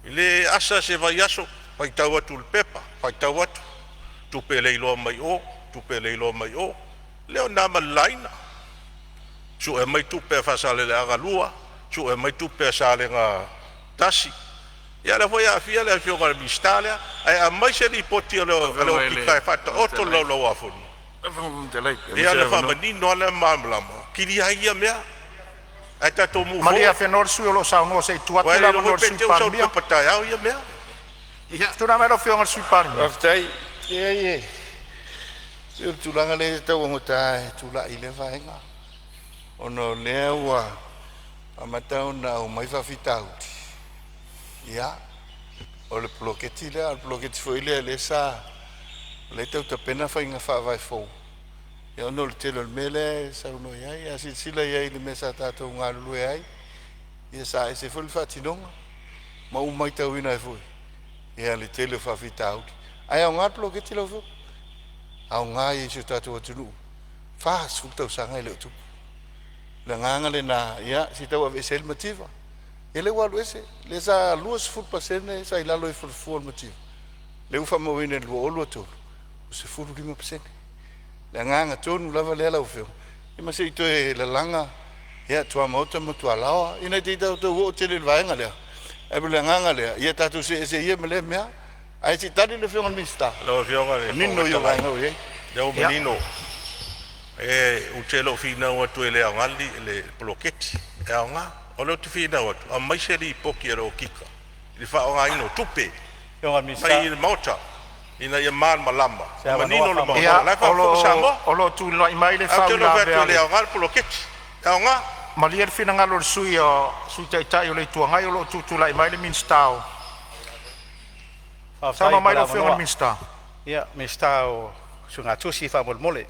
e le asa se vaiaso, faitau atu i le pepa, faitau atu, tupe le iloa mai o, tupe le iloa mai o, lea na ma le laina sue mai tupe a Faasaleleaga 2, sue mai tupe a Salega 1. Ia lea foi e aafia le afioga i le Minisita lea, ae aumai se lipoti a le Lau Afioga i Okika le e Fofoga faataoto i le Fetalai, Laulau a Fono. lau Afioga i le Fofoga Fetalai, pe maua Ia se ona avanoa. faamanino lava lea ma malamalama, kilia ai ia mea, ae tatou move Malie forward. Afenoa le sui usufono o lo o saunoa se i tuu Aua atu e le le iloa avanoa foi i le pe Sui te i ua sau i le Palemia. pepa taeao ia mea. Ia, Tulai mai lau Afioga i le Sui Palemia. faafetai. Leai e pei o le tulaga lea e tauagata e tulai i lea vaega ona o lea ua amata ona aumai faafitauli. Ia, o le poloketi lea, a o le poloketi foi lea lea sa o lea e tau tapena faiga faavae fou. Ia ona o le tele o le mea lea e saunoa i ai, a silasila i ai i le mea sa tatou galulue ai, ia sa ese foi le faatinoga ma ou matauina ai foi ia le tele o faafitauli. Ae aoga le poloketi lau Afioga, aoga ia i si o tatou atunuu, 40 tausaga e le o tupu. O le agaga lena, ia se i tau aveese ai le mativa. Ia lea ua alu ese, lea sa 20% sa i lalo ifo i le fua o le mativa, lea ua faamauina i le 2023 ua 15%. Le agaga tonu lava lea lau Afioga, ia ma se i toe lalaga ia tuamaota ma tualaoa ina ne i tatou oo tele i le vaega lea, ae pei o le agaga lea, ia tatou see ese ia ma lea mea. Ae se i tali le Afioga i le Minisita, Lau Afioga i le Fofoga manino ia Fetalai, vaega ua i ai. lea ua Ia, manino, ou te le o finau atu e le aoga le poloketi, e aoga. O lea ou te finau atu, aumai se lipoti a le Okika i le faaaogaina o tupe Afioga i le mai Minisita, i le Maota ina ia malamalama se ma avanoa manino le Maota. faamolemole. O ia la e o lo faafofoga o Samoa. o lo o tulai mai le Ae ou te le o fai atu faauilavea e a le le aoga le poloketi, e aoga. Malie le finagalo o le Sui Taitai o le Itu Agai o lo o tutulai mai le Minisita o… Faafetai Saunoa mo mai le lau Afioga i le avanoa. Minisita. Ia, Minisita o Suegatusi faamolemole.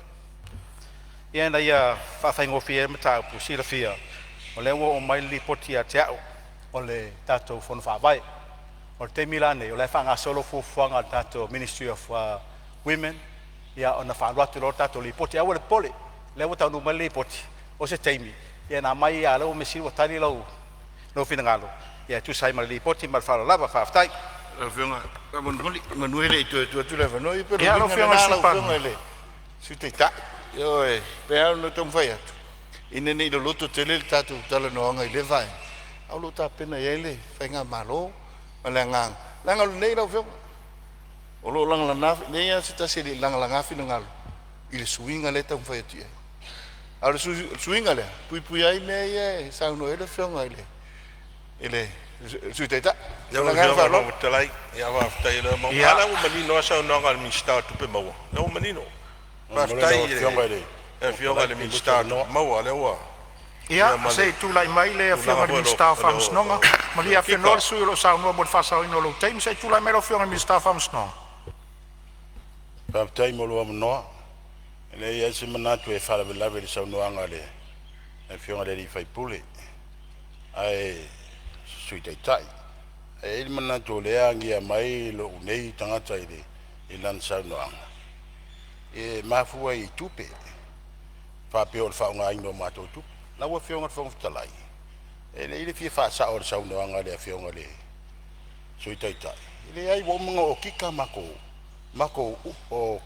Ia ina ia faafaigofie ai le mataupu, silafia o lea ua oo mai le lipoti ia te au o le tatou Fono Faavae. O le taimi la nei o la e faagasolo fuafuaga a le tatou Ministry of Women ia ona faaalu atu loa lea o le tatou lipoti. Aua le popole, o lea ua taunuu mai le lipoti, o se taimi ia ona aumai lea, a o lea ua measili ua tali lou finagalo ia e tusa ai ma le lipoti. Ma le faaaloalo lava, faafetai. Lau Afioga, faamolemole, semeamanu e le i toe tuu atu le avanoa, ia pei o le Ia, lau uiga Afioga i le lena Sui lau Afioga Palemia. i le Sui Taitai. Ioe, e pei lava ona taumafai atu ina ne i loloto tele le tatou talanoaga i lea vaega, a o lo o tapena i ai le faigamalo ma le agaga, leaga o lenei lau Afioga, o lo o lagalaga, leai lava se tasi e le i lagalaga finagalo i le suiga lea e taumafai atu i ai. A o le suiga lea, e puipuia ai mea ia e saunoa ai le Afioga i le Sui Taitai. Ma Lau le agaga Afioga i le faaaloalo. Fofoga Fetalai, ia faafetai o lea ua maua. A Ia, lea ua manino lava saunoaga a le Minisita o Tupe Maua, lea ua manino. Faamolemole Faafetai lau i Afioga i le le Afioga Fofoga i Fetalai le pe maua se Minisita o Tupe avanoa. Maua, lea ua ia ia ma se le i tulai mai le tulaga Afioga i le foi Minisita o o le Faamasinoga. Malie Okika. Afenoa le sui usufono o lo o saunoa mo le faasaoina o lou taimi. Se i tulai mai lau Afioga i le Minisita o Faamasinoga. Faafetai mo lou avanoa. E leai lava se manatu e faalavelave i le saunoaga a le Afioga i le sui usufono, le Sui Taitai. Ae i ai le manatu o lea e agia mai lou nei tagata i lana saunoaga, e mafua i tupe, faapea o le faaaogaina o matou tupe. Lau Afioga i le Fofoga Fetalai, e lelei le fia faasao o le saunoaga a le Afioga i le Sui Taitai. E leai, ua uma ona okika matou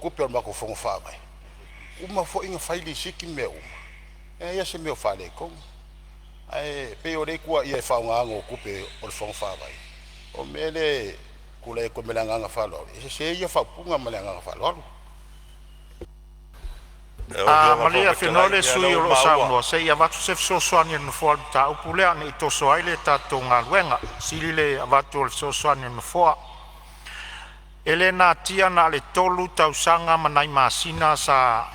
tupe o le matou fono faavae, uma foi ona fai lisiti ma mea uma, e leai lava se mea o faaletonu. Ae pei o lea e tuuaia i le faaaogaina o tupe o le fono faavae. O le mea lea e tulai atu ai ma le agaga faaaloalo, e sese ia faaupuga ma le agaga faaaloalo. A malie afenoa le sui usufono o lo o saunoa, se i avatu se fesoasoani a le Nofoa i le mataupu lea ne i toso ai le tatou galuega. E sili le avatu o le fesoasoani a le Nofoa. E le natia na o le 3 tausaga ma nai masina sa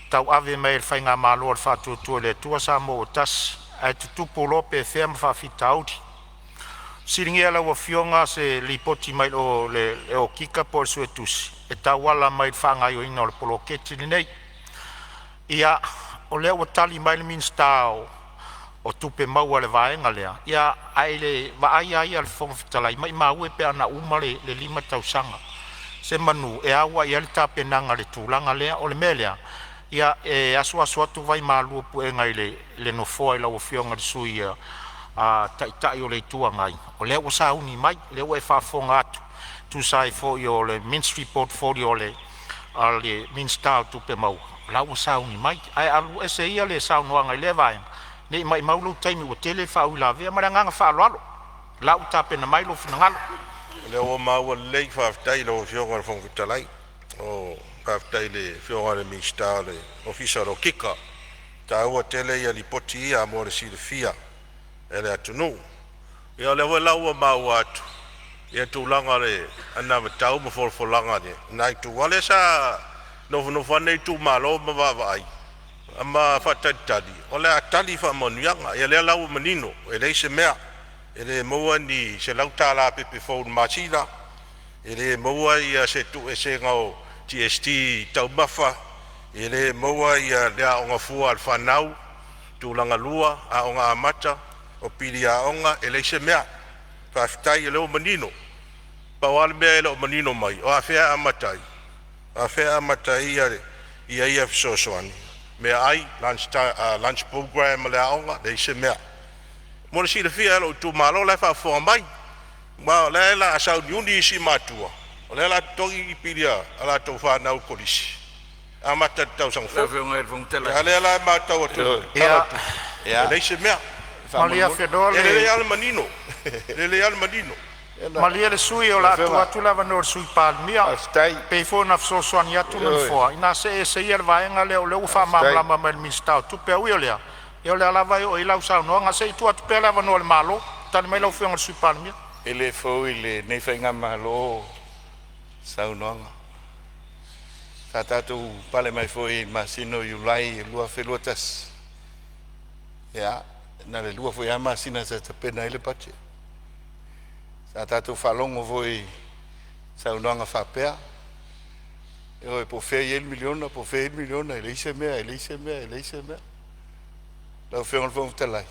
tauave mai ai e le Faigamalo a le Faatuatua i le Atua Samoa ua Tasi, ae tutupu loa pefea ma faafitauli. Fesiligia e lau Afioga se lipoti mai le Okika po o le Suetusi e tauala mai i le faagaoioiga o le poloketi lenei. Ia, o lea ua tali mai le Minisita o Tupe Maua i le vaega lea, ae i le vaai lava ia a le Fofoga Fetalai, maimau e pe ana uma le 5 tausaga, semanu e au i ai le tapenaga i le tulaga lea. O le mea lea, ia, e asuasu atu vaimalu o puega i le Nofoa i lau Afioga i le Sui Taitai o le Itu Agai, o lea ua sauni mai, o lea ua e faafofoga atu e tusa ai foi o le Ministry Portfolio a le Minisita o Tupe Maua, o la ua sauni mai. Ae alu ese ia le saunoaga i lea vaega, ne i maumau lou taimi ua tele faauilavea. Ma le agaga faaaloalo, o la ua tapena mai lou finagalo. O lea ua maua lelei, faafetai i lau Afioga i le Fofoga Fetalai. Faafetai i le Afioga i le Minisita o le Ofisa o le Okika, e taua tele ia lipoti ia mo le silafia e le atunuu. Ia o lea foi la ua maua atu ia tulaga o le anavatau ma folafolaga a lena itu, aua o lea sa nofonofo lava lenei itumalo ma vaavaai ma faatalitali o le a tali faamanuiaga. Ia lea la ua manino, e leai se mea, e le maua ni $100 pepe fou i le masina, e le maua se tuueseesega o GST i taumafa, e le maua le aoga fua a le fanau tulaga lua, aoga amata, o pili aoga, e leai se mea. Faafetai o lea ua manino. Pau lava le mea e le o manino mai, o afea e amata ai? O afea e amata ai ia fesoasoani, meaai lunch lunch program a le aoga, leai se mea. Mo le silafia e lou itumalo la e faafofoga mai, ma o lea o le a sauniuni isi matua o lea o le a totogi pili a latou fanau i le kolisi e amata i le tausaga fou. A o lea la e matau atu i le Tala o le Tupe, e leai se mea. Malie afenoa E lelei le lava le manino, e lelei lava le manino. Malie le sui usufono o le a tuu atu le avanoa i le Sui Palemia. E pei foi ona fesoasoani atu le Nofoa, ina see ese ia i le vaega lea o lea ua faamalamalama mai e le Minisita o Tupe. Ae ui o lea, ia o lea lava e oo i ai lau saunoaga. Se i tuu atu pea le avanoa i le Malo. Tali mai lau Afioga i le Sui Palemia. E le fou i lenei faigamalo saunoaga. Sa tatou pale mai foi i le masina o Iulai 2021, ia, na o le 2 foi lava masina sa tapena ai le budget. Sa tatou faalogo foi i saunoaga faapea, ioe, po o fea e i ai le miliona, po o fea e i ai le miliona, e leai se mea, e leai se mea, e leai se mea. Lau Afioga i le Fofoga Fetalai,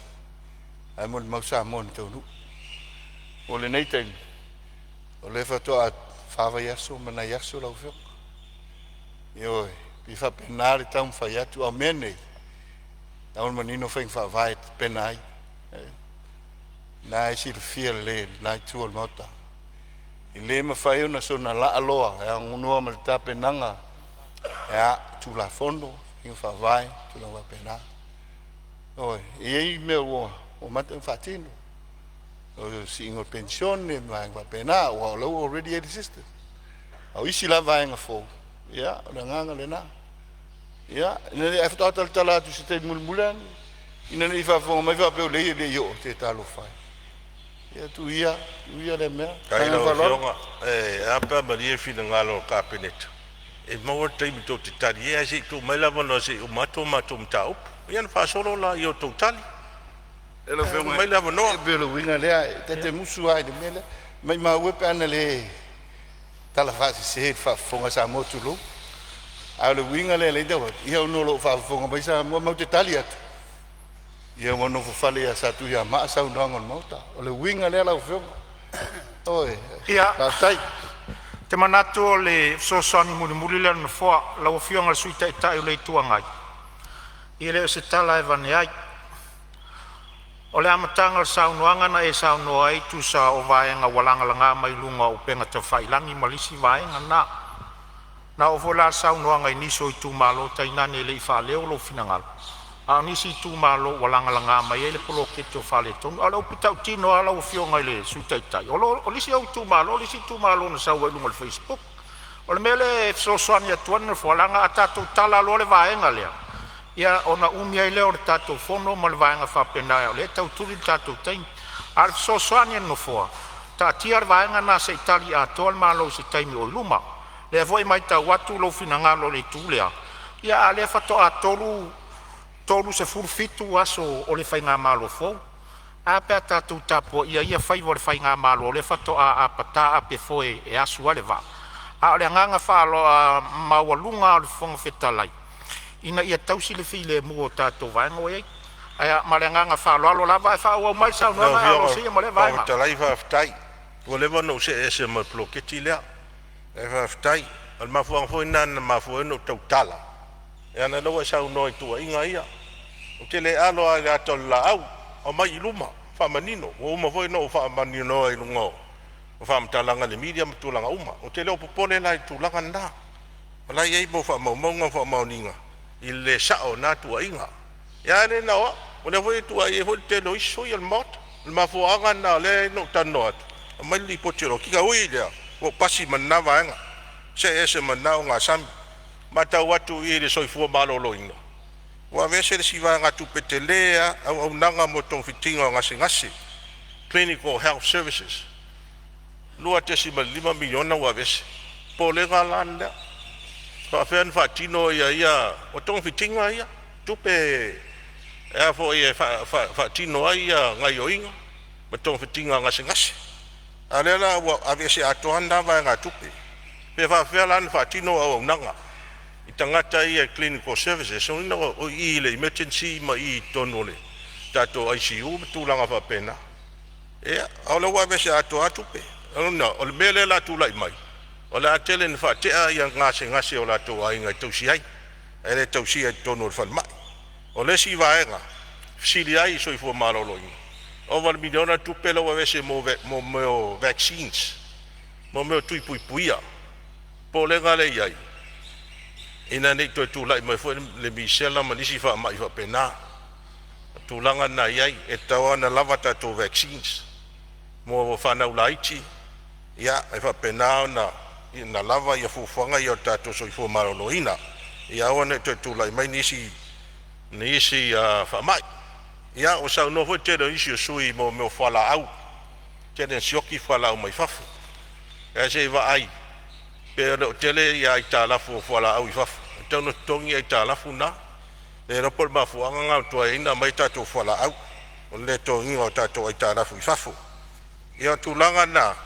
ae molimau Samoa i le taunuu. O lenei taimi, o lea faatoa 4 vaiaso ma nai aso lau Afioga. Ioe, e faapena le taumafai atu, a o mea nei, la ua manino faiga faavae e tapena ai. Na e silafia lelei e lena itu o le Maota, e le mafai ona soona laaloa e aunoa ma le tapenaga a Tulafono, faiga faavae, tulaga faapena. Ioe, e i ai mea ua amata ona faatino, o le siiga o le penisione ma vaega faapena, aua o la ua already i ai le system. A o isi la vaega fou, ia o le agaga lena. Ia, ae faatoa talatala atu i se taimi mulimuli ane, ina ne i faafofoga mai faapea o leai e le i oo, se talofa e. Ia tuu ia, tuu ia lea mea. Ma Faafetai i le lau faaaloalo. Afioga. E a pe a malie le finagalo o le Kapeneta, e maua le taimi tou te tali ai, ae se i tuu mai le avanoa se i uma atu a matou mataupu, ia ona faasolo lea o tou tali. Lau Ae tuu Afioga, mai le avanoa. e pei o le uiga lea, ta te musu lava i le mea lea, maimau e pe ana le tala faasese i le faafofoga a Samoa, tulou. A o le uiga lea e ala ai ona tau atu, ia ona o lo o faafofoga mai Samoa. Ma ou te tali atu, ia ua nofofale ia Satuiamaa saunoaga o le Maota. O le uiga lea lau Afioga. Ioe. Ia, Faafetai. ou te manatu o le fesoasoani mulimuli lea a le Nofoa. Lau Afioga i le Sui Taitai o le Itu Agai, e le o se tala e aveane ai. O le amataga o le saunoaga na e saunoa ai tusa o vaega ua lagalaga mai luga o upega tafailagi ma le isi vaega na. Na oo foi la le saunoaga i nisi o itumalo, tainane e le i faaleo lou finagalo, a o nisi itumalo ua lagalaga mai ai le poloketi o faaletonu. A o le upu tautino lava lau Afioga i le Sui Taitai, o le isi ou itumalo le isi itumalo na sau ai i luga o le facebook. O le mea lea e fesoasoani atu ai le Nofoa, leaga a tatou tala loa le vaega lea, ia ona umi ai lea o le tatou fono ma le vaega faapena o lea e tau tuli le tatou taimi. A o le fesoasoani a le Nofoa, taatia le vaega lena se i tali atoa le Malo i se taimi o i luma. O lea foi e matau atu lou finagalo i le itu lea, a o lea faatoa 37 aso o le faigamalo fou. Ae a pe a tatou tapuaia ia faiva o le faigamalo o lea faatoa apata apefoe e asu ai le vaa. A o le agaga maualuga lava o le Fofoga Fetalai, ina ia tausi le filemu o tatou vaega ua i ai. Ia ma le agaga faaaloalo lava, ae faaauau mai le Lau saunoaga Afioga Alosia i ma le lea Fofoga vaega. Fetalai, faafetai. Ua leva ona ou see ese ma le poloketi lea, ae faafetai. O le mafuaaga foi lena na mafua ai ona ou tautala, leaga o lea ua e saunoa i tuuaiga ia. Ou te le alo lava i le ata o le laau, aumai i luma faamanino. Ua uma foi ona ou faamaninoa i luga o faamatalaga i le media ma tulaga uma. Ou te le o popole la i le tulaga lena, o la e i ai mo faamaumauga ma faamaoniga i le le sao o na tuuaiga. Ia ae le na o au, o lea foi e tuuaia ai foi le tele o isi sui o le Maota. O le mafuaaga lena o lea na ou talanoa atu, aumai le lipoti a le okika. E ui i lea, ua ou pasi ma lena vaega, see ese ma lena ogasami. E matau atu i le soifua maloloina, ua aveese le isi vaegatupe tele lava, auaunaga mo togafitiga o gasegase (Clinical Health Services), $2.5 miliona ua aveese. O le popolega la lea, e faapefea ona faatino ia… O togafitiga ia, tupe e foi e faatino ai gaoioiga ma togafitiga o gasegase, a o lea la ua aveese atoa lava lena vaegatupe. Pe faapefea la ona faatino auaunaga i tagata ia e clinical services? Lona uiga o i i le emergency ma i totonu o le tatou ICU ma tulaga faapena. Ia, a o lea ua aveese atoa lava tupe. O lona uiga, o le mea lea o le a tulai mai, o le a tele ina faatea gasegase o latou aiga e tausi ai, ae le tausia i totonu o le falemai. O le isi vaega e fesili ai i le soifua maloloina, ova i le miliona le tupe lea ua aveese mo mea o vaccines, mo mea o tui puipuia. O le popolega lea e i ai, ina ne i toe tulai mai foi le misela ma nisi faamai faapena. O le tulaga lena e i ai, e tatau lava ona lava tatou vaccines mo fanau laiti, e faapena ona lava fuafuaga ia a le tatou soifua maloloina, ia aua ne i toe tulai mai nisi faamai. Ia ua saunoa foi le tele o nisi o sui usufono i mea o fualaau, ua tele ina sioki fualaau mai fafo. Ae se i vaai pe le o tele aitalafu o fualaau i fafo, e tatau ona totogi aitalafu na. Le iloa po o le mafuaaga lena ua tuai ai ona aumai tatou fualaau, o le le totogiina o tatou aitalafu i fafo. Ia, o le tulaga lena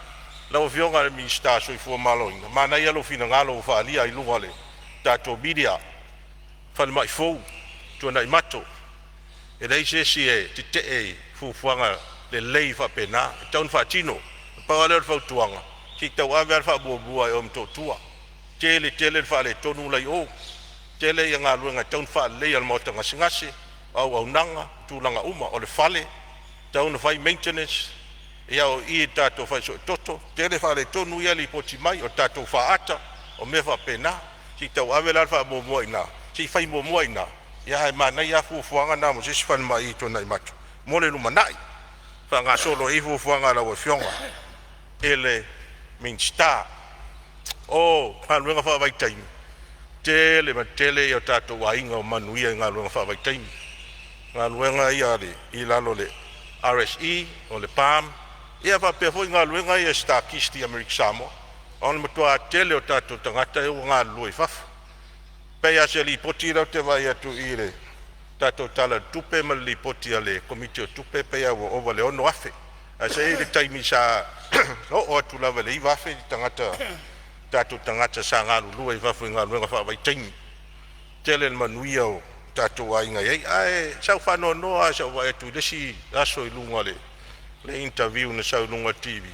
lau Afioga i le Minisita mo le Soifua Maloloina, manaia lou finagalo ua faaalia i luga o le tatou media, falemai fou i Tuanaimato. E leai se isi e tetee i fuafuaga lelei faapena, e tatau ona faatino. Na pau lava lea o le fautuaga, se i tauave lava le faamuamua i o i Motootua, tele tele le faaletonu la e i o, tele galuega e tatau ona faaleleia o le maota gasegase, o auaunaga ma tulaga uma. O le fale e tatau ona fai maintenance, o i i le tatou fale suetoto, tele faaletonu ia e lipoti mai. O le tatou faata, o mea faapena. Se i tauave la le faamuamua i ina, se i fai muamua i ina, ae manaia lava fuafuaga na mo se isi falemai i Tuanaimato mo le lumanai, faagasolo ai fuafuaga a lau Afioga i le Minisita. O galuega faavaitaimi, tele ma tele o tatou aiga ua manuia i galuega faavaitaimi, galuega ia i lalo o le RSE, o le PAM faapea foi galuega ia a le Star Kist i Amerika Samoa. O le matua tele o tatou tagata ia ua galulue i fafo. E pei lava o se lipoti lea ou te vaai atu i le tatou Tala o le Tupe ma le Lipoti a le Komiti o Tupe, e pei lava ua ova i le 6,000, ae sa i ai le taimi sa oo atu lava i le 9,000 tagata. tatou tagata sa galulue i fafo i galuega faavaitaimi. Tele le manuia o tatou aiga e i ai. Ae sa ou faanoanoa lava i lou vaai atu i le isi aso i luga o le initanaliu na sau i luga o le TV,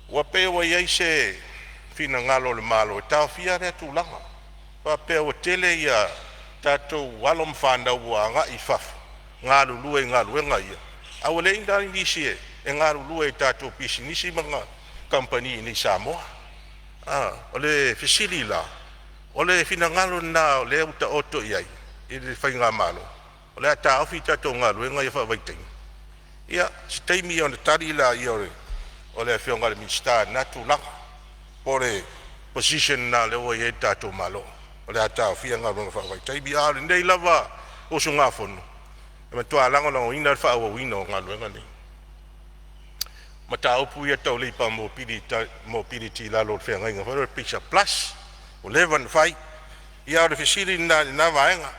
ua pei ua i ai se finagalo o le Malo e taofia lea tulaga, faapea ua tele ia tatou alo ma fanau ua agai i fafo e galulue i galuega ia, a ua leai la nisi e galulue i tatou pisinisi ma kamupani i inei i Samoa. O le fesili la, o le finagalo lena o lea ua taoto i ai i le faigamalo, o le a taofi tatou galuega ia faavaitaimi? Ia se taimi ona tali lea o le Afioga i le Minisita i lena tulaga, po o le position lena o lea ua i ai le tatou Malo o le a taofia galuega faavaitaimi. A o lenei lava usugafono e matua lagolagoina le faaauauina o galuega nei. O mataupu ia tau labour mobility i lalo o le feagaiga foi lea o le PACER Plus ua leva ona fai. Ia a o le fesili lena i lena vaega.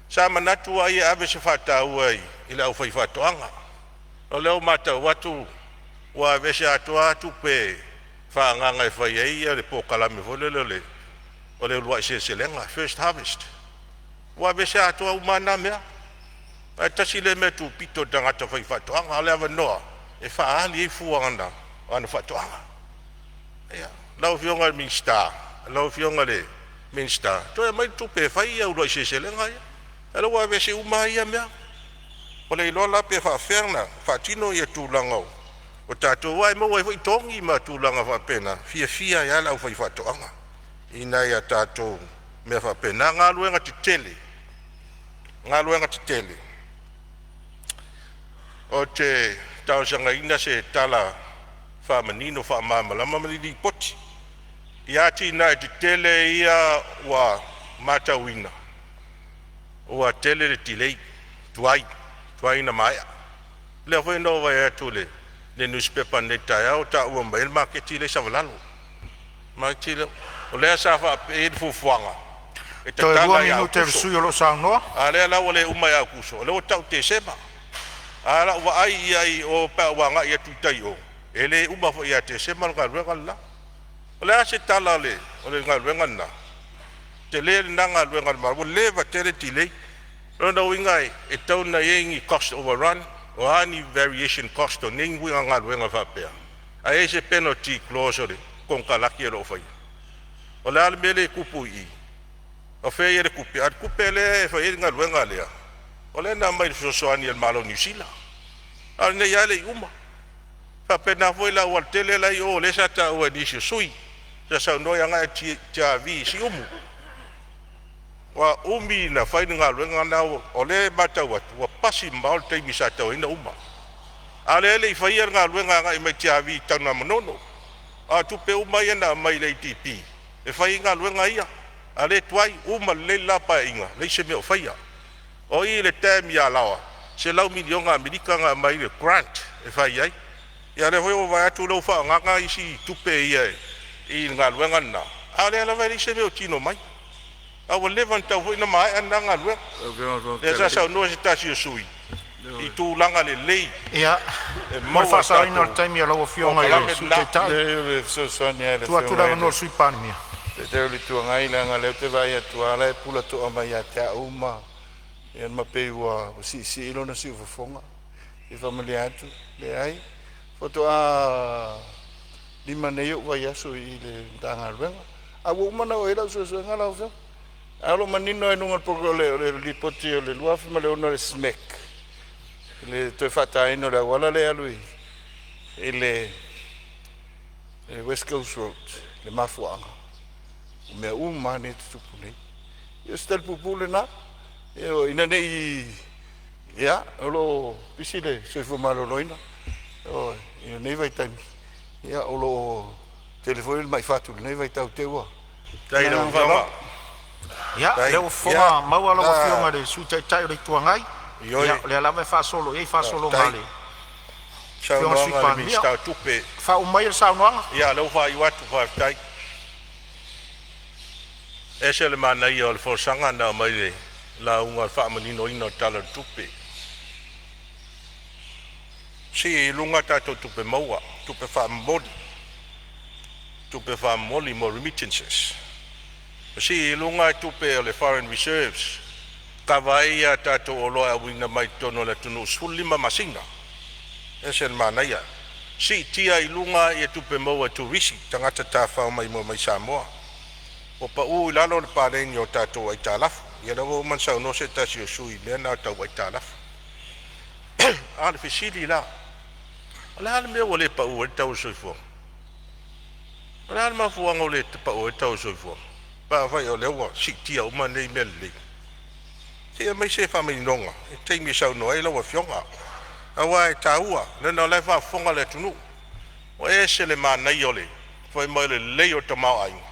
Sa manatu ai e ave se faataua i le aufaifaatoaga. O lea ua matau atu ua aveese atoa lava tupe faaagaaga e fai ai le polokalame foi lele o le uluai seleselega first harvest, ua aveese atoa uma lava na mea. Ae tasi lea mea tupito i le tagata faifaatoaga, o le avanoa e faaali ai fua o ana faatoaga. Lau Afioga i le Minisita, lau Afioga i le Minisita, toe aumai le tupe e fai uluai seleselega ia, a o lea ua aveese uma lava ia mea. Ua le iloa la pe faafefea ona faatino tulaga o tatou aua e maua ai foi togi ma tulaga faapena, e fiafia ai lava le aufaifaatoaga i nai a tatou mea faapena. Galuega Tetele, Galuega Tetele, ou te talosagaina se tala faamanino faamalamalama ma ni lipoti i atinae tetele ia ua matauina ua tele le dilay, tuai, tuai ona maea. O lea foi na ou vaai atu i le nusipepa ananei i le taeao ua taua mai ai le maketi lea i Savalalo. Maketi lea, o lea sa faapea e i ai le fuafuaga e Toe lua tatala ia minute o le Aokuso. sui usufono o lo o saunoa. A lea la ua le uma ia Aokuso, o lea ua tau Tesema. A o lau vaai i ai i o pe a ou agai atu i tai i o, e le uma foi ia Tesema le galuega le la. O le a se tala o le galuega lena? Tele lena galuega a le Malo ua leva tele delay. O lona uiga e tatau ona i ai ni cost overrun, o a ni variation cost o nei ituaiga galuega faapea, ae i ai se penalty clause o le konekarate o lo o faia? O le a le mea lea e tupu i i? O fea e i ai le tupe? A o le tupe lea e fai ai le galuega lea, o lea na aumai i le fesoasoani a le Malo o Niu Sila, a o lenei lava e le i uma. E faapena foi le aualatele la e i o lea sa taua e nisi o sui usufono sa saunoa e agai atu i Tiavi i Siumu. Ua umi ona fai le galuega lena, o lea e matau atu ua pasi mamao le taimi sa tatau ai ona uma, a o lea e le i faia le galuega agai mai Tiavi i Tanugamanono. A o tupe uma ia na aumai i le ADB e fai ai galuega ia, a o lea e tuai. Uma lelei le la Paeaiga leai se mea o faia. O i i le dam i Alaoa, $100 miliona Amerika na aumai le grant e fai ai. Ia o lea foi ua ou vaai atu o lea ua faaagaaga isi tupe ia i le galuega lena, a o lea lava e leai se mea o tino mai, a ua leva ona tatau foi ona maea lena galuega. Lau Afioga i le Fofoga Lea sa Fetalai. saunoa se tasi o sui usufono i tulaga lelei Ia, e mo le maua e faasaoina o le tatou taimi o lau Afioga i le polokalame Sui lena. Taitai, Leai, o le fesoasoani lava i le tuu atu le Afioga i avanoa i le le Sui Palemia. Taitai o le Itu Agai, leaga o lea ou te vaai atu lava o la e pulatoa mai ia te au ma ia ma pei ua siisii lona siufofoga. E faamalie atu, leai, faatoa 5 nei ou vaiaso i le Matagaluega, a ua uma ona oo i ai lau suesuega lau Afioga. Ae o lo o manino lava i luga o le lipoti o le 2006 a le SMEC i le toe faataina o le auala lea e alu i le West Coast Road le mafuaaga o mea uma lava nei e tutupu nei. Ia o se tali puupuu lena. Ioe, ina ne i… ia o lo o pisi le soifua maloloina i lenei vaitaimi, ia o lo o tele foi le mai fatu i lenei vaitau i te i ua… Ma Faafetai le i lau agaga Afioga. faaaloalo. Ia, o Faafetai. lea ua Ia, fofoga maua lau na Afioga i le Sui Taitai o le Itu Agai. ioe, Ia, o lea lava e faasolo i ai faasologa a faafetai le i le Afioga i le Sui saunoaga a le Palemia. Minisita o Tupe. Faauma maia le saunoaga. Ia, lea ua faaiu atu, faafetai. E ese le manaia o le folasaga na aumai i le lauga o le faamaninoina o le Tala o le Tupe. Sii i luga tatou tupe maua, tupe faamomoli. tupe faamomoli mo remittances. Ua sii i luga tupe o le foreign reserves kava ai a tatou oloa e auina mai totonu o le atunuu 15 masina. E ese le manaia. Siitia i luga ia tupe maua e turisi, tagata tafafao maimoa mai Samoa. Ua pau i lalo le paleni o tatou aitalafu. Ia lea ua uma ona saunoa se tasi o sui usufono i mea na tau aitalafu. A o le fesili la, o le a le mea ua le pau ai le tau o le soifuaga? O le a le mafuaaga ua le pau ai le tau o le soifuaga pe afai o lea ua siitia uma nei mea lelei? Se i aumai se faamaninoga i le taimi e saunoa ai lau Afioga, aua e taua leaga o la e faafofoga le atunuu. Ua ese le manaia o le fai mai o le lelei o le tamaoaiga,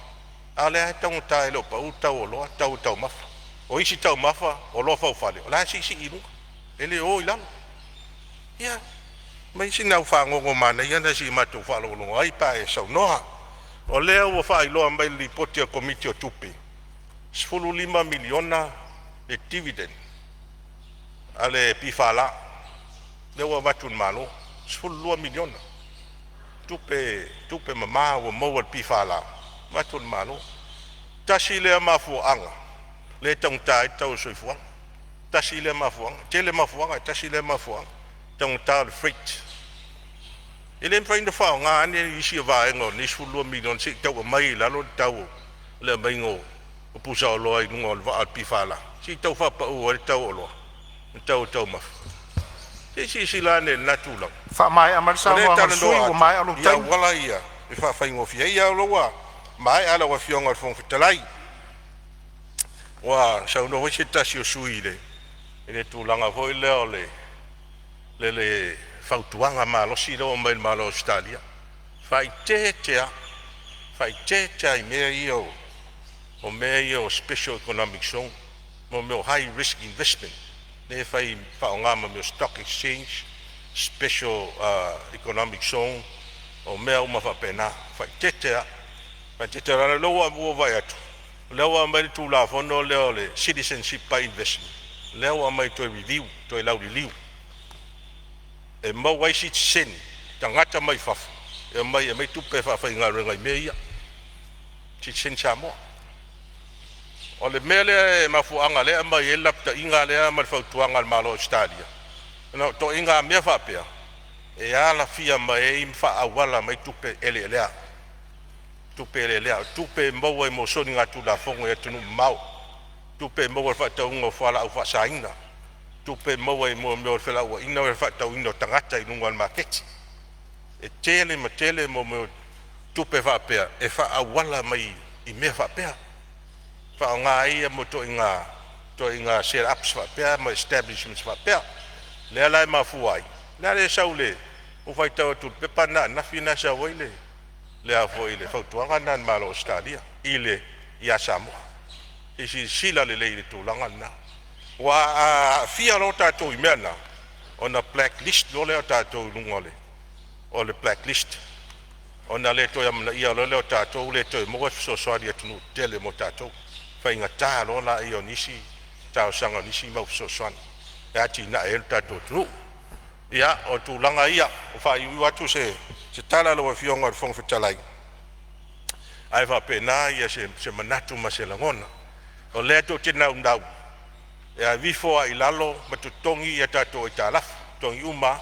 a o lea lava e taugata e le o pau le tau o oloa, tau o taumafa. O isi taumafa, oloa faufale o la e siisii i luga, e le o i lalo. Ia, aumai sina au fagogo manaia lea se i matou faalogologo ai pe a e saunoa. O lea ua faailoa mai e le Lipoti a le Komiti o Tupe, $15 miliona le dividend a le PFL lea ua avatu i le Malo, 12 miliona tupe mama ua maua e le PFL avatu i le Malo. Tasi lea mafuaaga lea e taugata ai le tau o le soifuaga, tasi lea mafuaaga. E tele mafuaaga ae tasi lea mafuaaga, taugata o le freight. E le mafai ona faaaoga ane nisi o vaega o lenei $12 miliona se i tau aumai ai i lalo le tau o le aumaiga o pusaoloa i luga o le vaa a le PFL se i tau faapau ai le tau o oloa ma le tau o taumafa. Se i silasila ane i lena tulaga. Faamaea mai le O lea e saunoaga a le sui talanoa usufono ua atu maea lou i taimi. auala ia e faafaigofie ai, a o lea ua maea lau Afioga i le Fofoga Fetalai. Ua saunoa foi se tasi o sui usufono i le tulaga foi lea o le fautuaga malosi lea ua aumai e le Malo o Ausetalia, faaeteete lava, faaeteete lava i mea ia o special economic zone, mo mea o high risk investment lea e fai faaaoga ma mea o stock exchange, special economic zone, o mea uma faapena. Faaeteete lava, faaeteete leaga o lea ua ou vaai atu o lea ua aumai le Tulafono lea o le Citizenship by Investment lea ua aumai e toe review, toe lauliliu e maua ai sitiseni, tagata mai fafo e omai e aumai tupe e faafaigaluega ai i mea ia, sitiseni Samoa. O le mea lea e mafuaaga lea e aumai ai le lapataiga lea ma le fautuaga a le Malo o Ausetalia, ona o ituaiga mea faapea e alafia mai ai ma faaauala mai tupe eleelea, tupe eleelea, o tupe e maua mo soligatulafono i atunuu mamao, tupe e maua i le faatauina o fualaau faasaina, tupe e maua i mea o felauaiga ma le faatauina o tagata i luga o le maketi. E tele ma tele mo mea o tupe faapea e faaauala mai i mea faapea, faaaoga ai ia ituaiga set ups faapea ma establishments faapea. Lea la e mafua ai la le sau i le ou faitau atu i le pepa lena ananafi lena e sau ai le fautuaga lena a le Malo o Ausetalia ia Samoa. Se i silasila lelei i le tulaga lena, aua a aafia loa tatou i mea na, ona black list loa lea o tatou i luga o le black list, ona le toe amanaia loa lea o tatou, le toe maua se fesoasoani a atunuu tetele mo tatou, faigata loa laia o nisi talosaga o nisi mau fesoasoani e atiae ai lo tatou atunuu. Ia, o tulaga ia ua faaiuiu atu se tala lau Afioga i le Fofoga Fetalai, ae faapena se manatu ma se lagona. O lea tou te naunau e aveifo lava i lalo ma totogi a tatou aitalafu, totogi uma lava.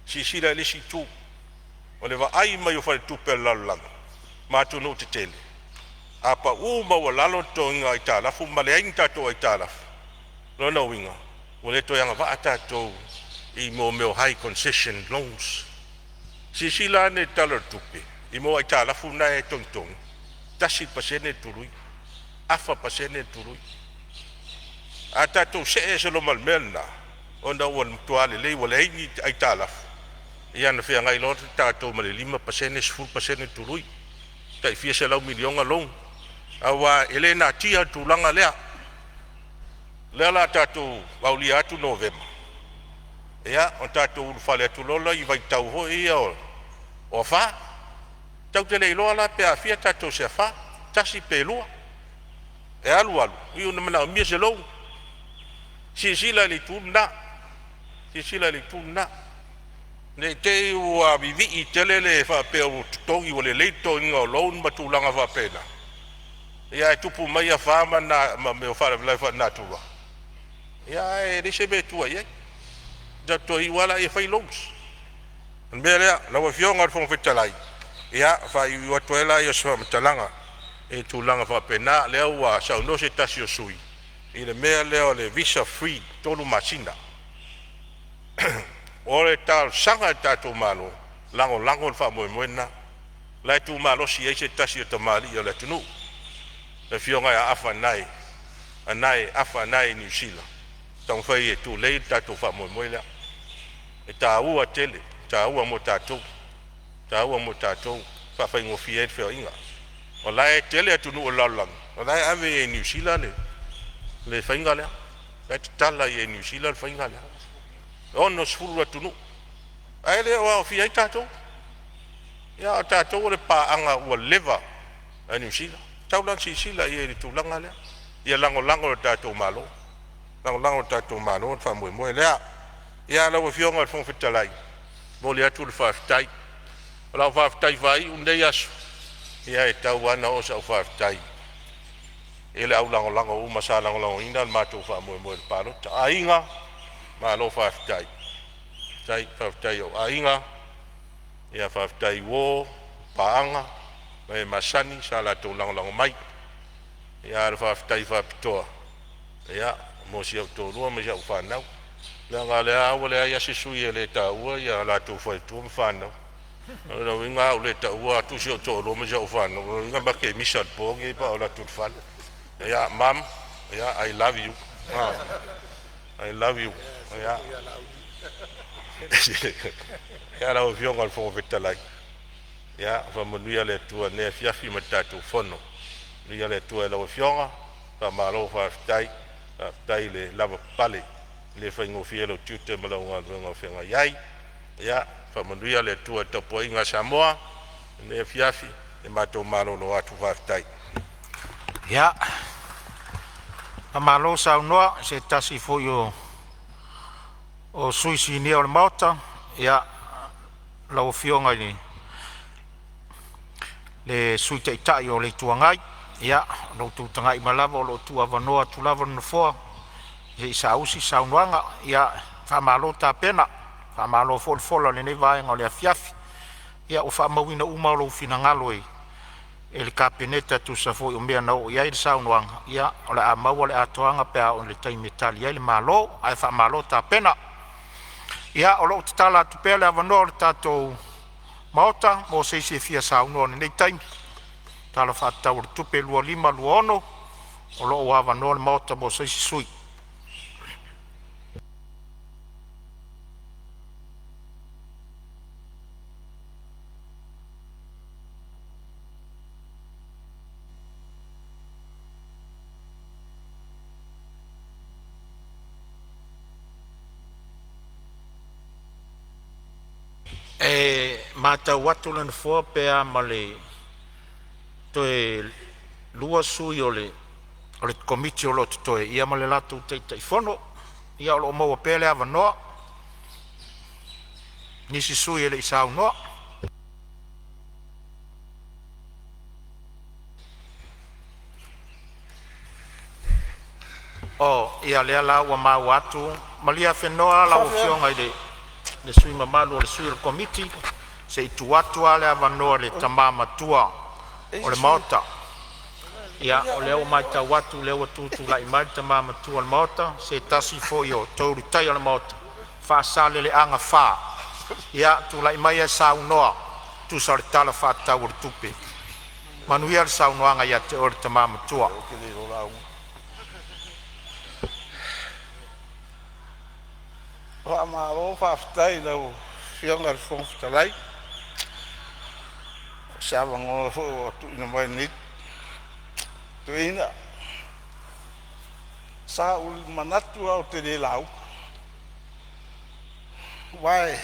Silasila i le isi itu, o le vaai mai o faletupe o le lalolagi ma atunuu tetele, a pau maualalo le totogiina o aitalafu ma leai ni tatou aitalafu, o lona uiga ua le toe agavaa tatou i mo mea o high concession loans. Silasila ane i le Tala o le Tupe i mea o aitalafu na e togitogi, 1% le tului, 0.5% le tului. A tatou see ese loa ma le mea lena, ona ua matua lelei ua leai ni aitalafu, ia ona feagai loa tatou ma le 5%, 10% le tului, tai fia selau miliona loan, aua e le natia le tulaga lea. O lea o le a tatou aulia atu Novema, ia ona tatou ulufale atu loa lea i vaitau foi ia o afa. Tatou te le iloa la pe aafia tatou i se afa, tasi pe lua. E alu alu, iu ina manaomia se loan. Silasila i le itu lena, silasila i le itu lena. Ne i te i ua vivii tele le faapea ua totogi ua lelei le totogiina o loan ma tulaga faapena, ia ae tupu mai afa ma mea o faalavelave faalenatura, ia ae leai se mea e tua i ai. Ona tatou toe iu a lea e fai loans. O le mea lea, lau Afioga i le Fofoga Fetalai, ia faaiuiu atu ai lea o se faamatalaga i tulaga faapena, lea ua saunoa se tasi o sui usufono i le mea lea o le visa free 3 masina. O le talosaga i le tatou Malo, lagolago le faamoemoe lena, la e tumalosi ai se tasi o tamalii o le atunuu, le afioga ia Afa Anae Afa Anae i Niu Sila, e taumafai e tulei le tatou faamoemoe lea. E taua tele, e taua mo tatou, taua mo tatou e faafaigofie ai le feoaiga. O la e tele atunuu o le lalolagi o la e ave i ai e Niu Sila le faiga lea, la e tatala i ai e Niu Sila le faiga lea, e 60 atunuu ae le o aofia ai tatou. A o tatou o le paaga ua leva a Niu Sila. E tatau la ona silasila i ai i le tulaga lea, ia lagolago e le tatou Malo, lagolago e le tatou Malo le faamoemoe lea. Ia lau Afioga i le Fofoga Fetalai, e momoli atu le faafetai. O lau faafetai faaiu i lenei aso, ia e tatau lava ona oo sau faafetai i le au lagolago uma sa lagolagoina le matou faamoemoe i le palota. Aiga, malo faafetai. Faafetai i ou aiga, faafetai i uo, paaga ma e masani sa latou lagolago mai. A o le faafetai faapitoa mo si ou toalua ma si au fanau, leaga o lea lava ua leai lava se sui e le taua o latou faletua ma fanau. O lona uiga a ou le taua atu si ou toalua ma si au fanau, o lona uiga ma te misa i le po lenei pe a ou alu atu i le fale. Ia mom, I love you, I love you. Ia lau Afioga i le Fofoga Fetalai, ia faamanuia le Atua i lenei afiafi ma le tatou fono. Faamanuia le Atua i lau Afioga, faamalo faafetai, faafetai le lavapapale. E le faigofie lou tiute ma lau galuega o feagai ai. Ia faamanuia le Atua i le tapuaiga a Samoa i lenei afiafi. Matou malolo atu faafetai. Ia, faamalo saunoa i se tasi foi o sui usufono sinia o le Maota, lau Afioga i le Sui Taitai o le Itu Agai. Ia, o lo outou tagai mai lava o lo o tuuavanoa atu lava le Nofoa se i saausi saunoaga. Ia faamalo tapena, faamalo foi le fola i lenei vaega o le afiafi. Ia ua faamauina uma lou finagalo e le Kapeneta e tusa foi o mea na oo i ai le saunoaga. Ia o le a maua le atoaga pe a oo i le taimi e tali ai le Malo, ae faamalo tapena. Ia, o lo o tatala atu pea le avanoa o le tatou Maota mo se isi e fia saunoa i lenei taimi i le Tala Faatatau o le Tupe 2025/2026. O lo o avanoa le Maota mo se isi sui usufono. E matau atu le Nofoa pe a ma le toe 2 sui o le Komiti o lo o totoe ia ma le latou Taitaifono. Ia o lo o maua pea le avanoa mo nisi sui e le i saunoa. O lea la ua maua atu, malie afenoa lau Afioga i le sui mamalu o le sui o le Komiti se i tuu atu le avanoa i le tama matua o le Maota. Ia, o lea ua matau atu o lea ua tutulai mai le tama matua o le Maota, o se tasi foi o toelutaia o le Maota, Faasaleleaga 4. Ia, tulai maia e saunoa e tusa o le Tala Faatatau o le Tupe. Manuia le saunoaga le tama matua. Faamalo faafetai i lau Afioga i le Fofoga Fetalai mo se avanoa foi ua tuuina mai i lenei toeaina. Sa ou manatu lava ou te le lauga, aua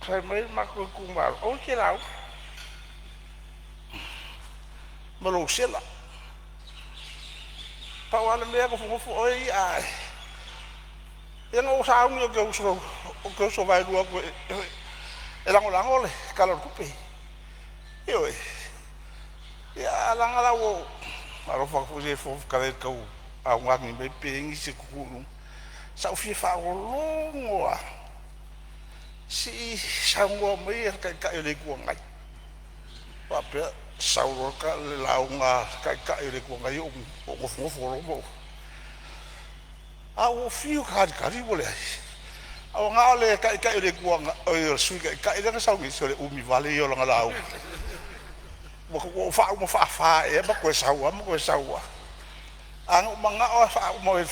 fai mai lo matou itumalo, aua e te lauga ma lou sela. Pau lava le mea, nofonofo oe ia ae Ia na ou sauni ou te uso vaelua atu e lagolago le Tala o le Tupe. Ioe. Ia ae leaga la ua ou alofa atu foi i le Fofoga Fetalai i le tau augani mai pe i ai nisi e tutu i luga. Sa ou fia faalogologo lava se i saunoa mai le Taitai o le Itu Agai faapea, sau loa le lauga a le Taitai o le Itu Agai ou nofonofo loa ma ou… Ae ua ou fiu e talitali ua leai. Ae ua na o le Taitai o le Itu Agai, oi le Sui Taitai lea na sau nei, se o le umi vale ia o lana lauga. Ua ou faauma faafa ea ma toe sau lava ma toe sau lava. Ae na ou manao lava e faauma e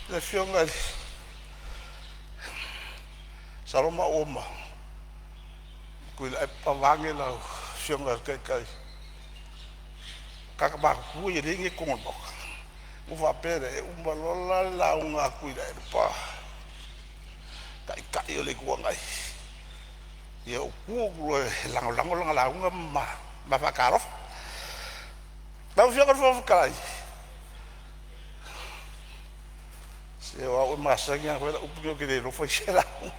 le Afioga i le… Masalo maua ma Tuilaepa vaeane lau Afioga i le Taitai, tagata matutua ia lea e i totonu o le Maota. Ona ou faapea lea, e uma loa la le lauga a Tuilaepa le Taitai o le Itu Agai, ia ou tu atu loa e lagolago lana lauga ma ma faatalofa. Lau Afioga i le Fofoga Fetalai, se o au e masani lava ona fai lau upu lenei ou te le iloa fai se lauga.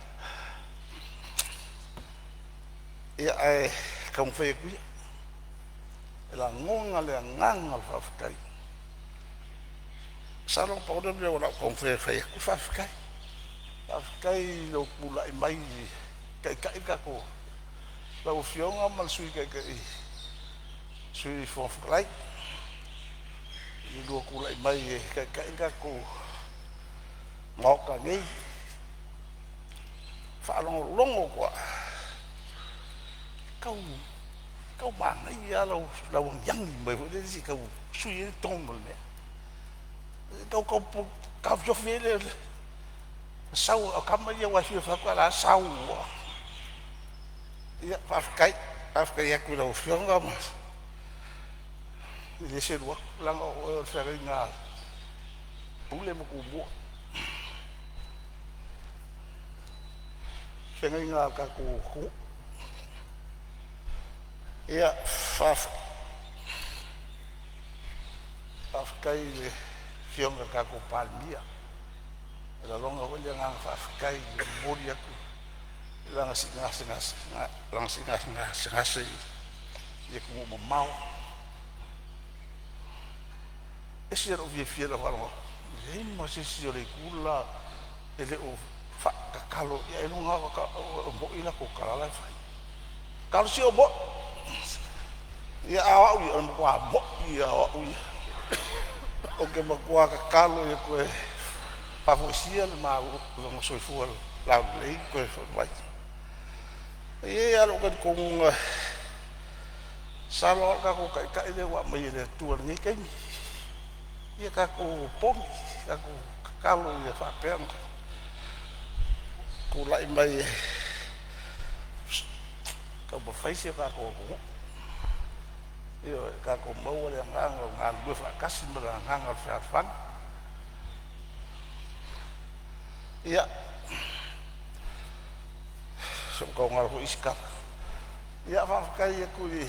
Ia ae taumafai atu ia. E lagona le agaga o le faafetai. Masalo na pau lea o le mea na ou taumafai e fai atu, faafetai. Faafetai i lou tulai mai e taitai le tatou, lau Afioga ma le Sui Taitai, Sui Fofoga Fetalai, i le lua tulai mai e taitai le tatou Maota nei. E faalogologo atu lava, e tau manaia lava lau agiagi mai foi lele se i tau sui ai le tone o le mea, e tau taofiofi ai le sau a tama ia aua e fiu e fai atu, a o la e sau lava. Ia faafetai. Faafetai atu i lau Afioga ma e le selu atu leaga o oe o le feagaiga a Pule ma Tumua, feagaiga a le tatou atunuu. Ia faafetai i le Afioga i le tatou Palemia. E lagona foi le agaga faafetai e momoli atu lana siiga gasegase i atunuu mamao. E ese lou fiafia i lau faalogo atu, e leai ma se isi o le itu le la e le o faatatalo i ai, ailoga e moni a latou tala la e fai. Talosia o mo'i, ia a o au ia, o le matua mo'i lava o au ia. Ou te matua tatalo ia toe faafoisia le malo, lona soifua laulelei ma toe foi mai. E i ai lava lou talitonuga, masalo lava o le tatou Taitai lea ua aumai e le Atua i lenei taimi. Ia tatou opogi, tatou tatalo ia faapea ona tulai mai e taumafai si o tatou atunuu. Ioe, tatou maua le agaga o le galulue faatasi ma le agaga o le fealofani. Ia, se ua tau galo foi isi tala. Ia faafetai atu i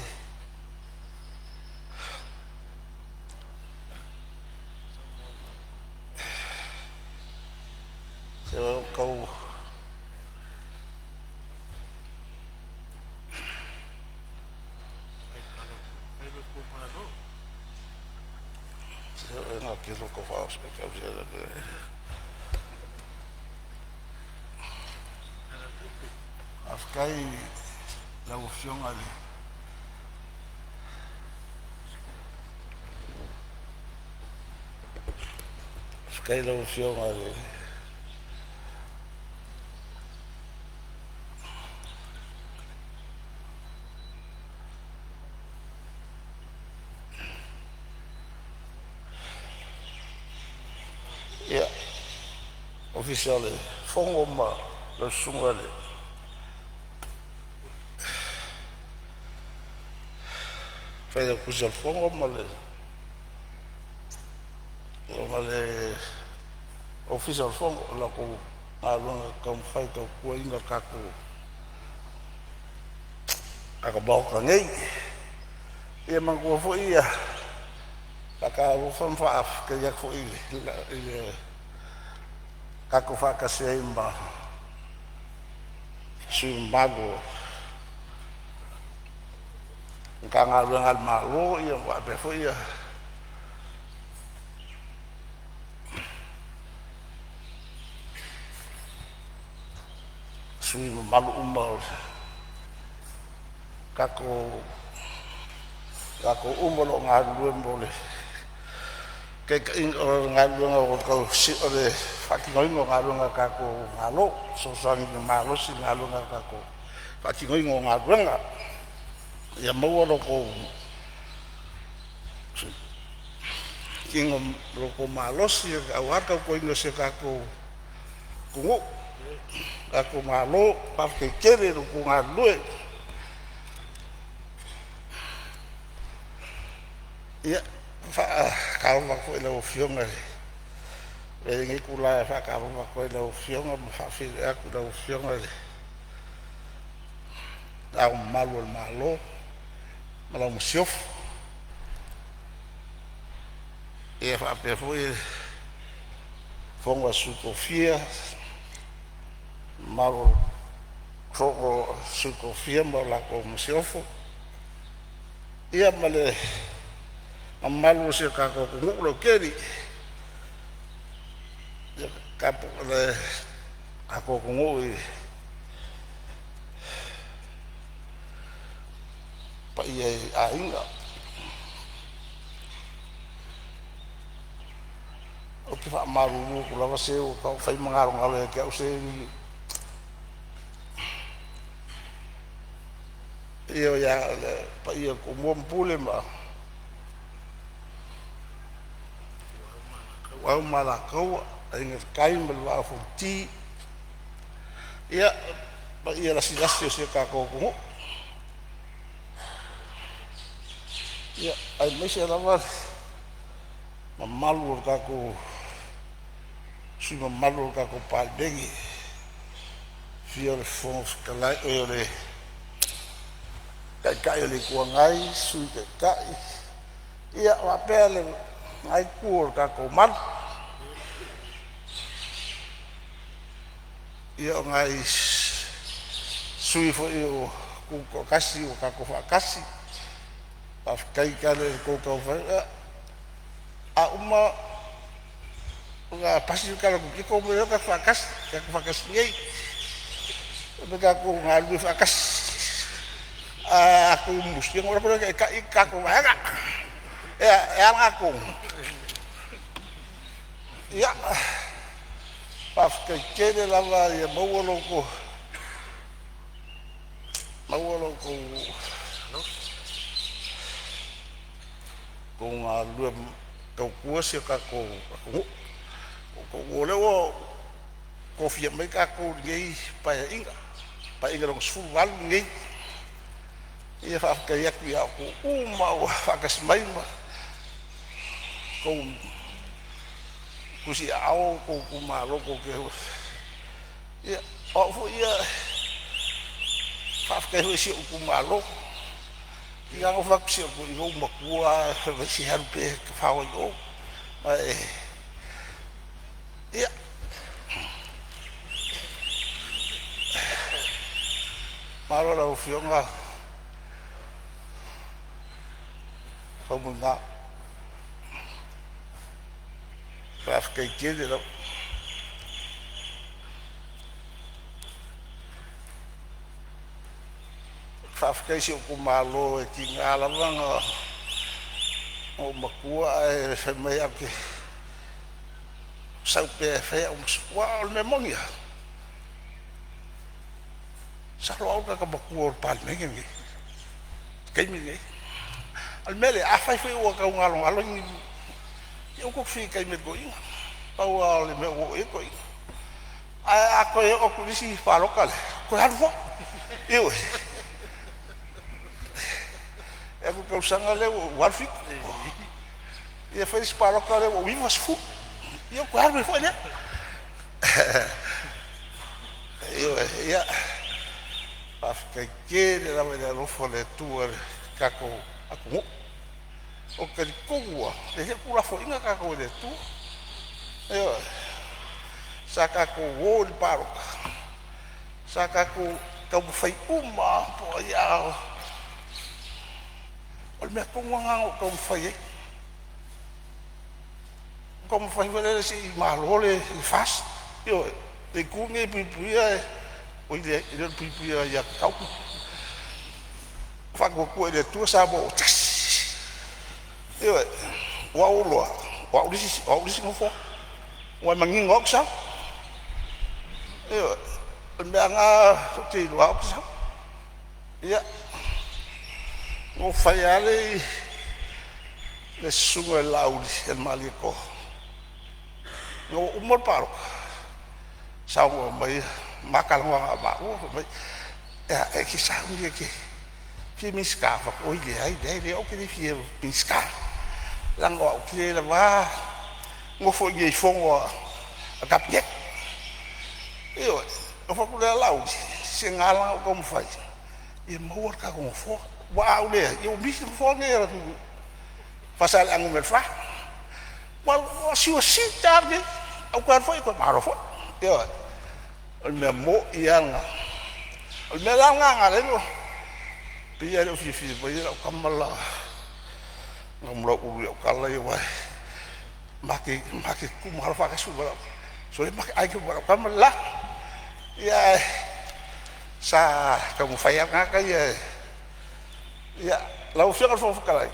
lau Afioga i le Faafetai i lau Afioga i le Ofisa o le Fono ma lau Susuga i le Failautusi o le Fono ma le Ofisa o le Fono i le latou galuega taumafai e tautuaina le tatou Maota nei. Ia manatua foi e faatalofa ma faafetaia atu foi i le tatou faatasi ai ma sui mamalu o Matagaluega a le Malo faapea foi sui mamalu uma o tatou latou uma o lo o galulue mo le taitaiina o galuega o le faatinoina o galuega a le tatou Malo, fesoasoani malosi i galuega a le tatou faatinoina o galuega. Ia maua lo outou malosi aua le tautuaina o si o tatou atunuu, tatou Malo. Faafetai tele i lo outou galulue. Ia, e faatalofa atu foi i lau Afioga i le, avea ai lenei itula e faatalofa atu ai i lau Afioga ma faafeiloai atu i lau Afioga i Le Ao Mamalu o le Malo ma lau Masiofo, ia faapea foi le Fono a Sui Tofia, le mamalu o le Fono a Sui Tofia ma le Masiofo, ia ma le mamalu o si o tatou atunuu lautele. Le tatou atunuu i paia i aiga. Ou te faamalulu atu lava, se ua matua fai ma galogalo ia te au, se le paia paia o Tumua ma Pule, Ituau ma Alataua, Aiga i le Tai ma le Vaa o Fonoti, ia paia lasilasi o si o tatou atunuu, aemaise lava le mamalu o le tatou sui usufono mamalu o le tatou Palemene, afio le Fofoga Fetalai, o le Taitai o le Itu Agai, Sui Taitai faapea lena itu o le tatou malu. Ia, o nai sui usufono foi ua tutoatasi ua tatou faatasi, faafetai tala i le tou taumafaiga. A uma ona pasi le Tala o le Tupe ona omai loa lea tatou faatasi, tatou faatasi nei ma tatou galulue faatasi. Ae a tumusita ona ou alu atu lea e taitai le tatou Vaega. E a lena tonu? Ia, faafetai tele lava. Ia maua lo outou galulue e tautua si o tatou atunuu. O lea ua tofia mai tatou i lenei Paeaiga, Paeaiga Lona XVIII lenei. Ia faafetai atu ia outou uma lava ua faatasi mai ma outou tusiaao o outou itumalo tou te… O au foi ia, e faafetai foi i si ou itumalo. E pei lava ona ou fai atu i si ou toeaina, ou matua lava fai mai, se alu pea e tafao ai i o. Ae, ia, malo i lau Afioga Faumuina, faafetai tele lava. Faafetai i si ou itumalo e tiga lava ona ou matua ae fai mai ou te sau pea e fai au ma sui. Aua o le mea moni lava, masalo o au le tagata matua o le Palemene lenei i le taimi lenei. A o le mea lea, afai foi ua tau galogalo ni… ia aua tou te fesilitai mai i le toeaina. Pau lava o le mea ua oo i ai le toeaina. Ae a toe oo atu i le isi palota lea, toe alu foi. Ioe. E alu atu i le tausaga lea ua 87, ia fai le isi palota lea ua ou 90, ia ona toe alu ai foi lea. Ioe. Ia faafetai tele lava i le alofa o le Atua i le tatou atunuu. Ou te talitonu lava e le o tuulafoaina tatou e le Atua. Ioe. Sa tatou o i le palota, sa tatou taumafai uma lava po o ai a. O le mea tonu lava lena na ou taumafai ai, na ou taumafai foi lele se i malo le FAST, ioe, le itu lenei e puipuia e… oi leai e le o le puipuia o aiatatau. Faatuatua i le Atua Samoa ua tasi. Ioe, aua ua ou iloa o au le isi nofoa aua e manino lava ou te sau. Ioe, o le mea lava lena ou te iloa ai ou te sau. Ia, na ou fai lava le i le susuga ia Laauli Malietoa, ina ua uma le palota, saunoa mai ma talanoa na o maua, fai mai, “E a, e te sauni e te fia Minisita?” Ou fai atu, “Oi leai, leai, leai o au ou te le fia Minisita, leaga o au ou te le lava nofo i inei i fono a le Kapeneta.” Ioe. Ou fai atu, “Laauli, se na ala ona ou taumafai ia maua le tatou nofoa, aua a ou leai, ia ua misi le nofoa lenei o Faasaleleaga 4. Ua siuasia lava lenei, a ou toe alu foi e toe malo foi.” Ioe. O le mea moni lava lena. O le mea la lena na ala ai ona pei lava e le o fiafia mai lau tama le la Namulau'ulu i au tala ia aua ma te tutumalo faatasi uma ma lau… Sole ma te aiga ma lau tama le la. Ia ae sa taumafai lava le tagata ia e… Ia, lau Afioga i le Fofoga Fetalai,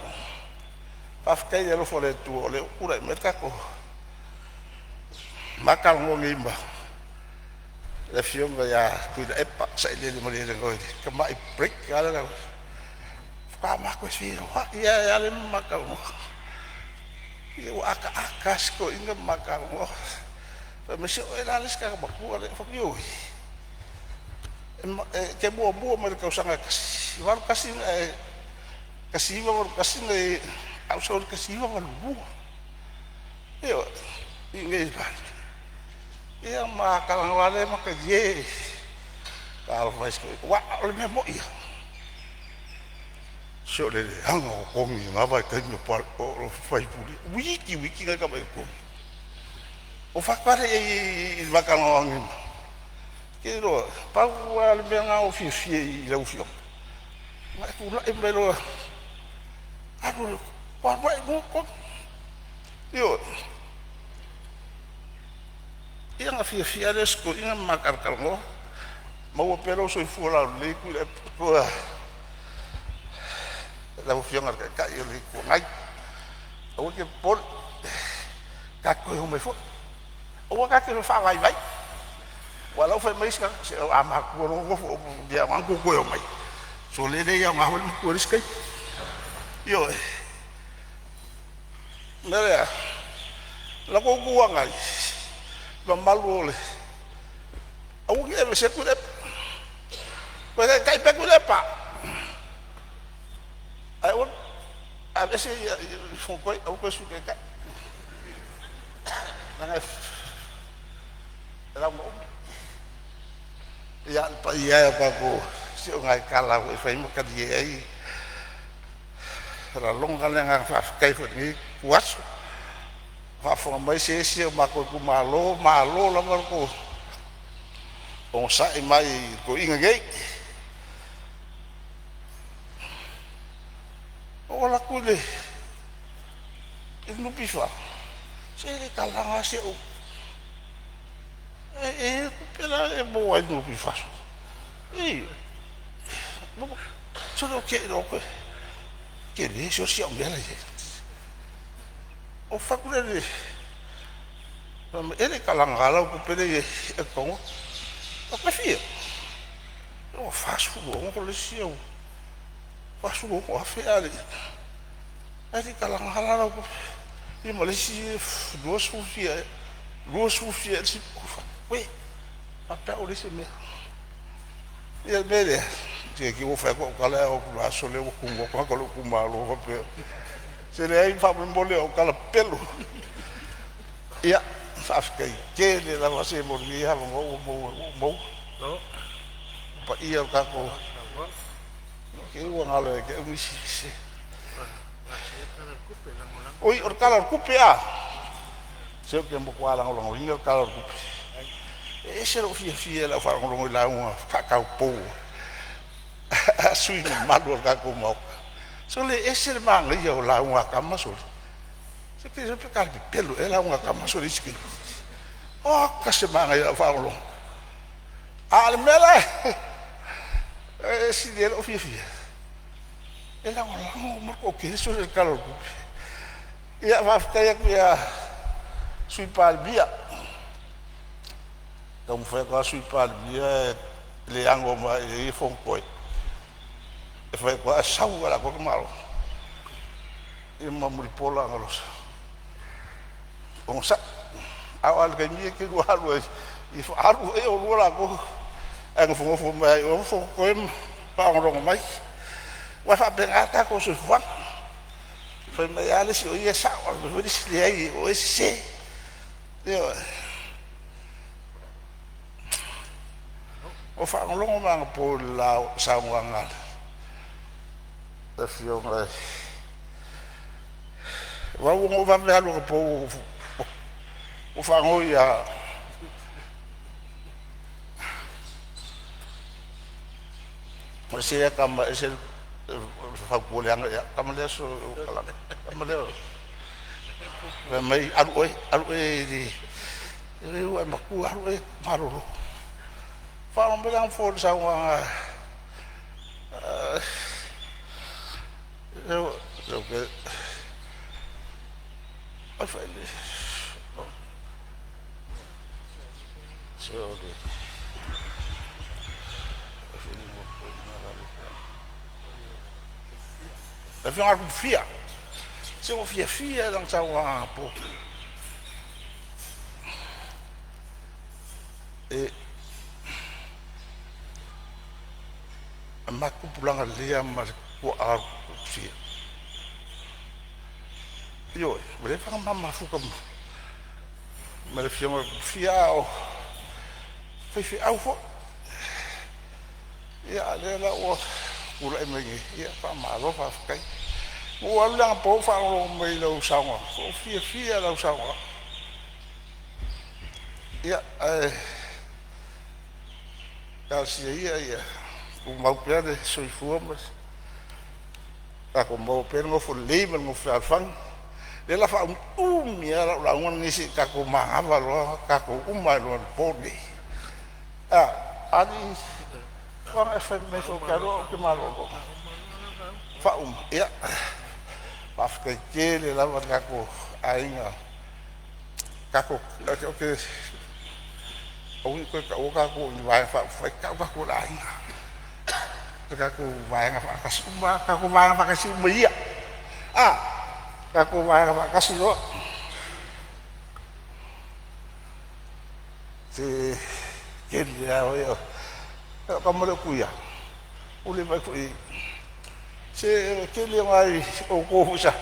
faafetai i le alofa o le Atua o lea ua tulai mai le tatou ma talanoa nei ma le Afioga ia Tuilaepa Sailele Malielegaoi i le tamai break lava lea na faatoa ma toe feiloai ai lava lea ma ma talanoa. Ia ua ataata lava si toeaina ma ma talanoa, fai mai, se o oe la le isi tagata matua lea. Ou fai atu, ioe, e te muamua mai le tausaga e 1981 na e ae ou sau i le 1982. Ioe, i inei i le Palemene. Ia ona ma talanoa loa lea ma talie. Talofa e i si toeaina. Aua o le mea moni lava, se o le leaga o totogi i lena vaitaimi o sui usufono, toeitiiti lava tamai totogi. Ou fai atu lava lea i ai i le ma talanoaga nei, ou te iloa, pau lava le mea lena na ou fiafia ai i lau Afioga, na e tulai mai loa alu loa i luga totogi. Ioe. Ia ona fiafia lava lea o si toeaina ma ma talatalanoa. Maua pea lou soifua laulelei Tuilaepa, lau Afioga i le Taitai o le Itu Agai. Aua e te popole, tatou te toe omai foi. Aua ta te faavaivai, aua o la e ua fai mai isi tagata, se a matutua loa nofo le aoga ona outou toe omai. Sole, e le aoga foi le matua i le isi taimi. Ioe. O le mea lea, o la outou Itu Agai, le mamalu o le… Aua ne i aveesea Tuilaepa, toe taitai pea Tuilaepa. Ae aua, aveese le Fofoga Fetalai aua le toe Sui Taitai leaga e lauga umi. Ia, le paia e o le tatou… se o nai tala lava foi e fai ma talie ai e lagona le agaga faafetai foi i lenei ituaso, a o faafofoga mai se isi o matou itumalo, malo lava le onosai mai i toeaiina nei. Ou alu atu i le NPF, se e le kalaga lava si au… E i ai le tupe la e maua ai i le NPF? Ioe. Sole ou te iloa ou te tele sole si au mea la e i ai. Ou fai atu lea i le… Fai mai, e le i kalaga lava lau tupe la e i ai e totogo. Ou fai atu, e fia? Ua $46 le isi au $46,000 ae le i kalaga lava la lau tupe. Ia ma le isi 20 fia ea, 20 fia ea le isi. Ou fai atu, auē, faapea au e leai se mea. Ia o le mea lea, se i te i ua fai atu au tala ae oo atu i le aso lea ua tunoa tagata o lou itumalo faapea… Se leai, faamolemole o au tala pepelo. Ia, faafetai tele lava se mo lenei avanoa ua maua. Le paia o le tatou… Ne i te i ua galo ia te au nisi. Oi, o le Tala o le Tupe a! Se ou te matua lagolagoina le Tala o le Tupe. E ese lou fiafia i lau faalogologo i lauga faataupou a sui usufono mamalu o le tatou Maota. Sole, e ese le manaia o lauga a tama sole. Se pe talepepelo ea lauga a tama sole i isi taimi. Oka se manaia i lau faalogologo. A o le mea la e sili ai lou fiafia, e lagolago uma le toatele sole i le Tala o le Tupe. Ia faafetai atu i le Sui Palemia, taumafai atu lava le Sui Palemia e le ano mai i ai Fonotoe, e fai atu lava ae sau lava i le atoa le tamaloa. Ia ma Mulipola anarosa, onosai. A oo lava i le taimi ia e te lua alu ai e faaalu ai oulua latou ae nofonofo mai lava i o Fonotoe ma faalogologo mai. Aua e faapena le tatou soifuaga, fai mai lava le isi o ia e sao ae fai mai le isi, leai o oe e sese. Ioe. Ua faalogologo mai anapo i le saunoaga a le Afioga ia Mauu na ou vave alu anapo ua faanoi ia ese lea tama ese le fautua leaga ia au, le tama lea le tama lea fai mai, “Alu oe, alu oe e leai ua e matua, alu oe e malolo.” Faalogo mai la anapo i le saunoaga a le Afioga ia Tufia. Se ua ou fiafia lava i lana saunoaga anapo. E matou tupulaga lelei lava ma le tuaa o Tufia. Ioe, ua leva ona ma mafuta ma le afioga ia Tufia a o faifeau foi. Ia a o lea la ua tulai mai nei, ia faamalo faafetai. Na ou alu la anapo ou faalogologo mai i lau saunoaga, ua ou fiafia lava i lau saunoaga. Ia, ae talosia ia ia tumau pea le soifua ma tatou maua pea le nofo lelei ma le nofo fealofani. O lea o le a faaumiumi lava lau lauga lenei se i tatou manava loa tatou uma ai loa i le po lenei. A, alii, na e fai mai foi ou te alu au ou te malolo. Faauma. Ia, faafetai tele lava le tatou aiga, tatou ou te aua ne i toe taua tatou o ni Vaega Faaupufai, tau tatou o le aiga, o le tatou vaega faatasi uma lava, tatou vaega faatasi uma ia. A, tatou vaega faatasi loa. Se kele a oe. O lau tama lea o Tuia, ua le vaai atu i ai. Se o le tele o nai outou foi sa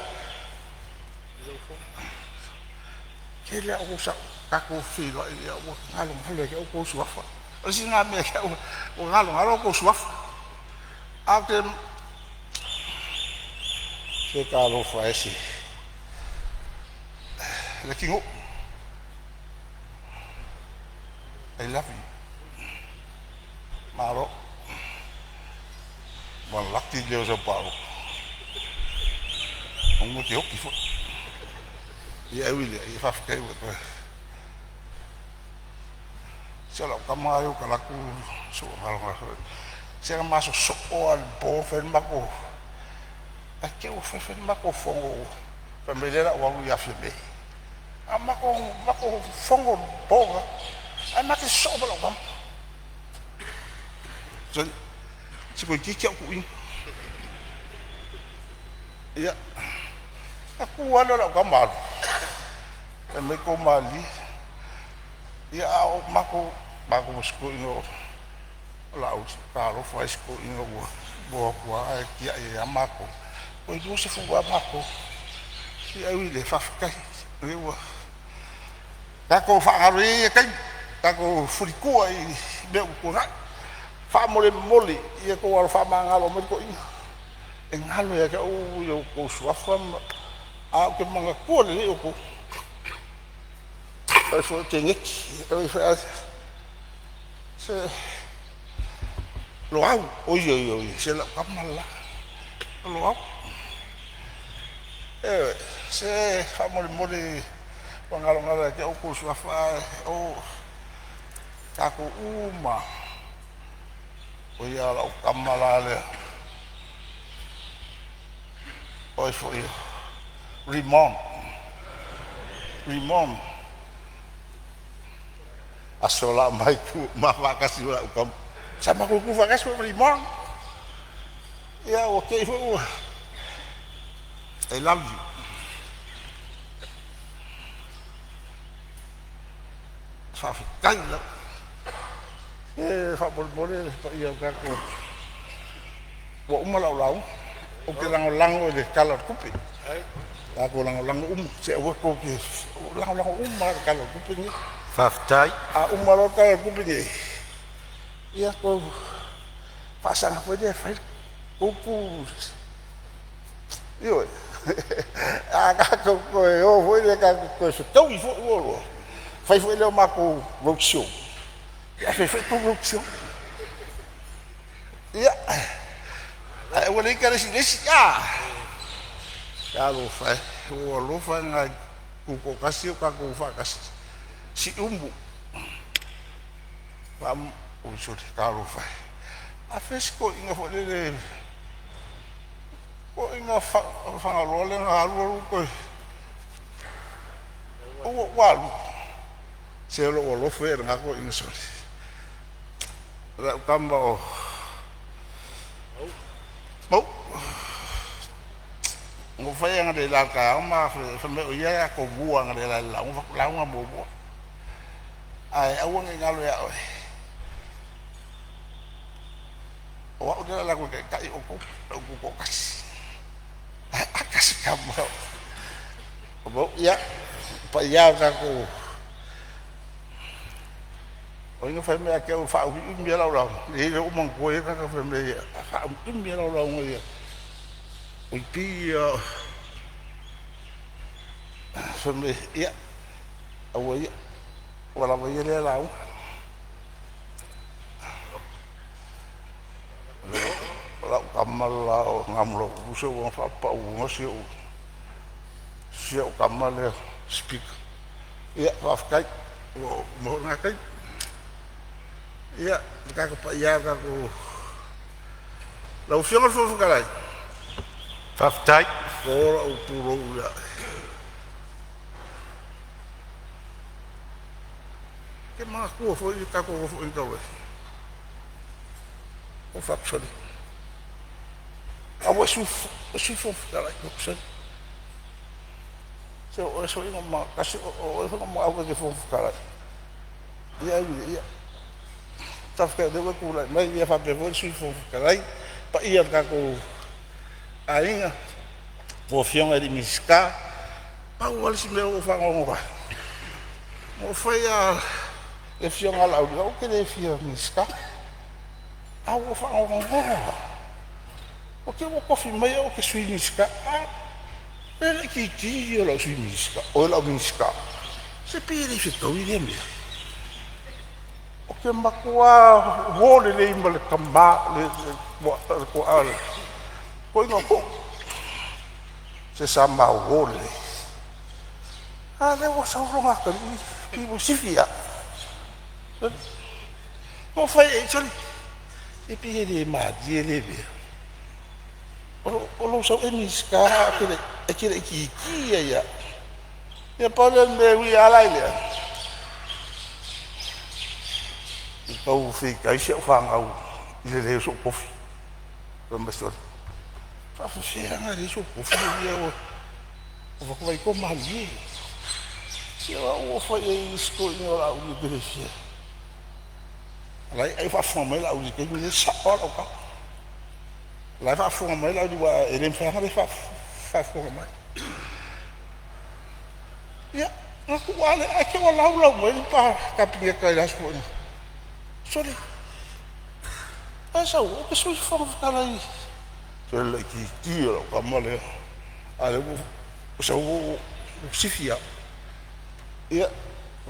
tele a outou sa tatou feiloai ua galogalo ia te au tou suafa. O le isi lena mea ia te au ua galogalo outou suafa. Ae ou te se talofa e se Leatinuu I love you. Malo. Ua laki le leo o sau palaoa semeamanu e te oti foi. Ia ae ui i lea, ia faafetai ua e toe. Se o lau tama lava ia ou te alu atu soona se na ma sosoo lava i le po fai le matou, ae te i ua fai fai le matou fono fai mai lea o le a ou alu ia Fiame. A o matou fono i le po lena, ae ma te sosoo ma lau tama. Sole, se toeitiiti lava ou tuuina. Ia, ona tu lava lea o lau tama alu, fai mai tou malilie. Ia a o matou ma si toeaina o Laauli, talofa e i si toeaina ua o atu lava ae tiai ai lava matou. Toe 20 lava matou. Ia ae ui i lea, faafetai o lea ua tatou faagalo ia ia taimi, tatou fulitua i mea ua tuanai. Faamolemole ia outou alo faamagalo mai le toeaina. E galo ia te au outou suafa ma ae ou te manatua lelei outou. O oe foi Teneti, Se Loau, oi oi oi, se lau kama la. Loau. E, se faamolemole ua galogalo ia te outou suafa o tatou uma. O ia lau kama la lea. Oi foi Rimon. Rimon. Aso la mai tu ma faatasi ma lau kama. Sa matou tu faatasi foi ma Rimon. Ia ua te i foi ua. I love you. Faafetai lava. E faamolemole le paia o tatou ua uma lau lauga. Ou te lagolago i le Tala o le Tupe. Tatou lagolago uma. Se aua tou te lagolago uma lava i le Tala o le Tupe lenei. Faafetai. A uma loa le Tala o le Tupe lenei, ia tou faasaga foi lea e fai le upu. Ioe. A tatou toe o foi lea tatou toe fetaui foi ua iloa, fai foi lea o matou road show, ae fai foi tou road show. Ia, ae aua le ita le isi i le isi. Talofa e, ua ou alofa i nai tutoatasi o tatou faatasi. Siumu. Oi sole, talofa e. A fea si toeaina foi lele, toeaina Fagaloa lea na alu alu toe ua alu. Se o lou alofa ia i lena toeaina sole. Lau tama o Mau. Na ou fai analeila i le taeao ma fai mai o ia e atomua analeila i le lauga. Ou fai atu, lauga muamua. Ae aua ne i galo ia oe, o au lea o le a alu atu e taitai outou, le au tutoatasi. Ae ata se tama o Mauu. Ia, le paia e o le tatou o ai na fai mai ia te au e faaumiumi lava lau lauga? Leai o lea ua ou manatua e i ai le tagata na fai mai e faaumiumi lava lau lauga ia. Oi pei ia fai mai ia aua ia ua lava ia lea lauga. O lau tama le la o Gamulauulu se ua faapapauina si au tama lea Speaker. Ia faafetai ua uma foi lena taimi. Ia, le tatou paia e o le tatou lau Afioga i le Fofoga Fetalai, Faafetai. o lou pulou ia oe. E te manatua foi le tatou nofoaiga talu ai? Ou fai atu, sole, a ua e Sui Fofoga Fetalai. Ou fai atu, sole, se o oe foi na tasi o oe foi na ou manao e te Fofoga Fetalai. Ia ae ui i lea, faafetai o lea ua e tulai mai, ia faapea foi le Sui Fofoga Fetalai, le paia o le tatou aiga, a outou afioga i Minisita. Pau lava le isi mea ua ou faanoanoa ai, na ou fai lava i le afioga ia Laauli, o au ou te le fia Minisita, ae ua ou faanoanoa lava, ua te i ua tofi mai au ou te Sui Minisita. A o le laitiiti ia o lau Sui Minisita, oi lau Minisita. Se pei e le fetaui lea mea. Ou te matua uo lelei ma le tama le toa le toeaina o Tuuu. Se sa ma uo lelei. A lea ua sau lona atalii pei ua sifi lava. Na ou fai i ai, sole, e pei e le malie lea mea. O lou sau e Minisita ae e te laitiiti ia ia au. Ia pau lea o le mea e ui lava la i lea, ua tau feitai si au fanau i le leai o so'u tofi. Fai mai, sole, e faapefea ona leai sou tofi ia ua ou vaai atu ua malie. Se o au ua ou fai i ai i isi toeaiina o Laauli ou te le fia. O la e faafofoga mai Laauli i le taimi lenei, e sao lava lau tala. O la e faafofoga mai Laauli aua e le mafai lava ona le faafofoga mai. Ia, na tuu lava lea ae te i ua laulau mai le Kapeneta i le aso foi. Sole, ae sau ou te Sui Fofoga Fetalai. Se o le laitiiti o lau tama lea, a o lea ua sau ua sifi au. Ia,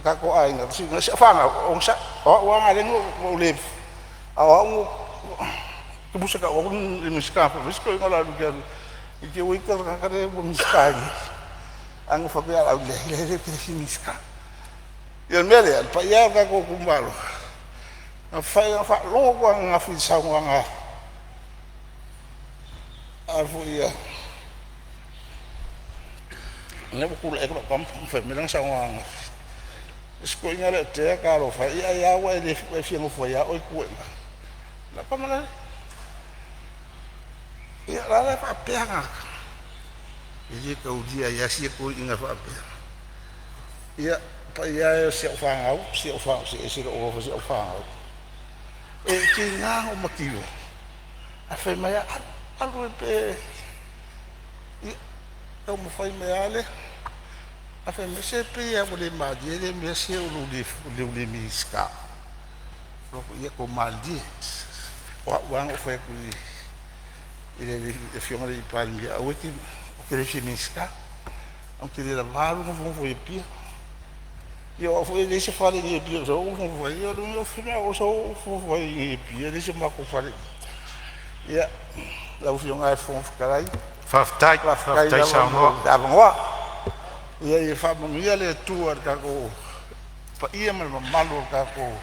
Tatou aiga, si au fanau, onosai, o au lava lea na ou le, a o au na tau atu le Minisita fai mai si toeaina o le alu i te i ua ita le tagata lea ua Minisita ai nei. Ae nofo atu ia Laauli, leai leai ou te le fia Minisita. Ia o le mea lea, le paia e o le tatou itumalo, na fai na faalogo atu lava ananafi i le saunoaga a foi a lea ua tulai atu lau tama ma fai mai lana saunoaga ananafi, le isi toeaina lea o Tea, talofa e, ia ai lava ua e ua e fia nofo ai lava oe i tua i ina. Lau tama la ia, o la e faapea tagata, e le taulia ai lava sia toeaina faapea. Ia, paia e o si au fanau, si au fanau, se ese lou alofa i si au fanau. E tiga ona ou mativa, ae fai mai lava, alu alu e ia taumafai mai lava lea. Ae fai mai se pei lava ua le malie lea mea se o lou le Minisita. Ou fai atu, ia tou malilie, o au lava na ou fai atu i le Afioga i le Palemia, aua e te, ou te le fia Minisita, ae ou te le lava lou nofonofo i Apia. Ia o au foi e leai se fale i inei i Apia e sau ai ou nofonofo ai. Ia o le mea o sau ou nofonofo ai i Apia, e leai so matou fale i i. Ia, lau Afioga i le Fofoga Fetalai, Faafetai, faafetai faafetai lava mo saunoa. le avanoa. Ia faamanuia le Atua i le tatou paia ma le mamalu o le tatou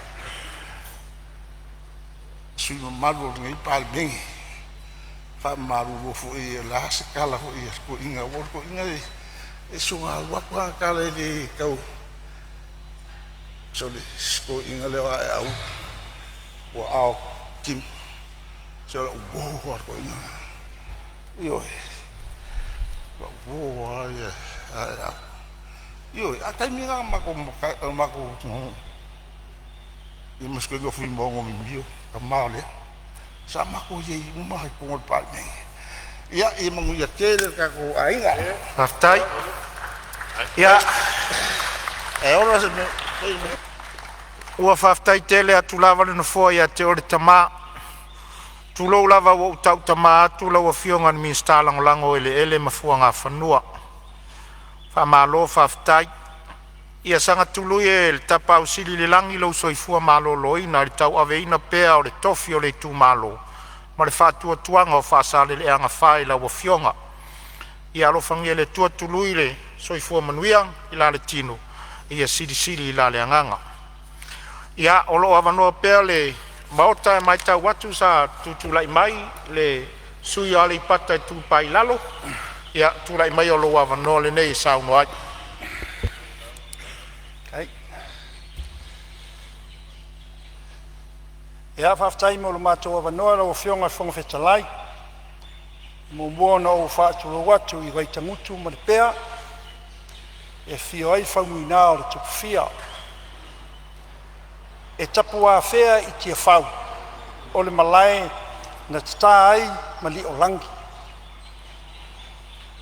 sui usufono mamalu o lenei Palemene. E faamalulu foi, o le a se tala foi a le toeaina, aua o le toeaina e soona alu atu lava ana tala e le tau. Sole, si toeaina lea o Aeau ua ao Tim, se o lau uo lava le toeaina lena. Ioe, o lau uo lava ia Aeau. Ioe, a o le taimi lena na matou ia ma si toeaina o Fuimaono Mimio, tama o Lea, sa matou i ai uma lava i totonu o le Palemene. Ia manuia tele le tatou aiga. Faafetai. Ia E ola se mea. ua faafetai tele atu lava le Nofoa ia te oe le tama. Tulou lava ua ou tautama atu lau Afioga i le Minisita Lagolago o Eleele ma Fuagafanua. Faamalo faafetai. Ia saga tului e le Tapaau Sili i le lagi lou soifua maloloina i le tauaveina pea o le tofi o le itumalo ma le faatuatuaga o Faasaleleaga 4 i lau Afioga. Ia alofagia e le Atua tului le soifua manuia i la le tino, ia silisili i la le agaga. Ia, o lo o avanoa pea le Maota, e matau atu sa tutulai mai le sui usufono mo Aleipata Itupa i Lalo. Ia, tulai maia o lou avanoa lenei e saunoa ai. Ia, faafetai mo lo matou avanoa lau Afioga i le Fofoga Fetalai. E muamua ona ou faatulou atu i Vaitagutu ma Lepea e afio ai Faumuina o le Tupufia. E tapuafea i Tiafau o le malae na tata ai Malioolagi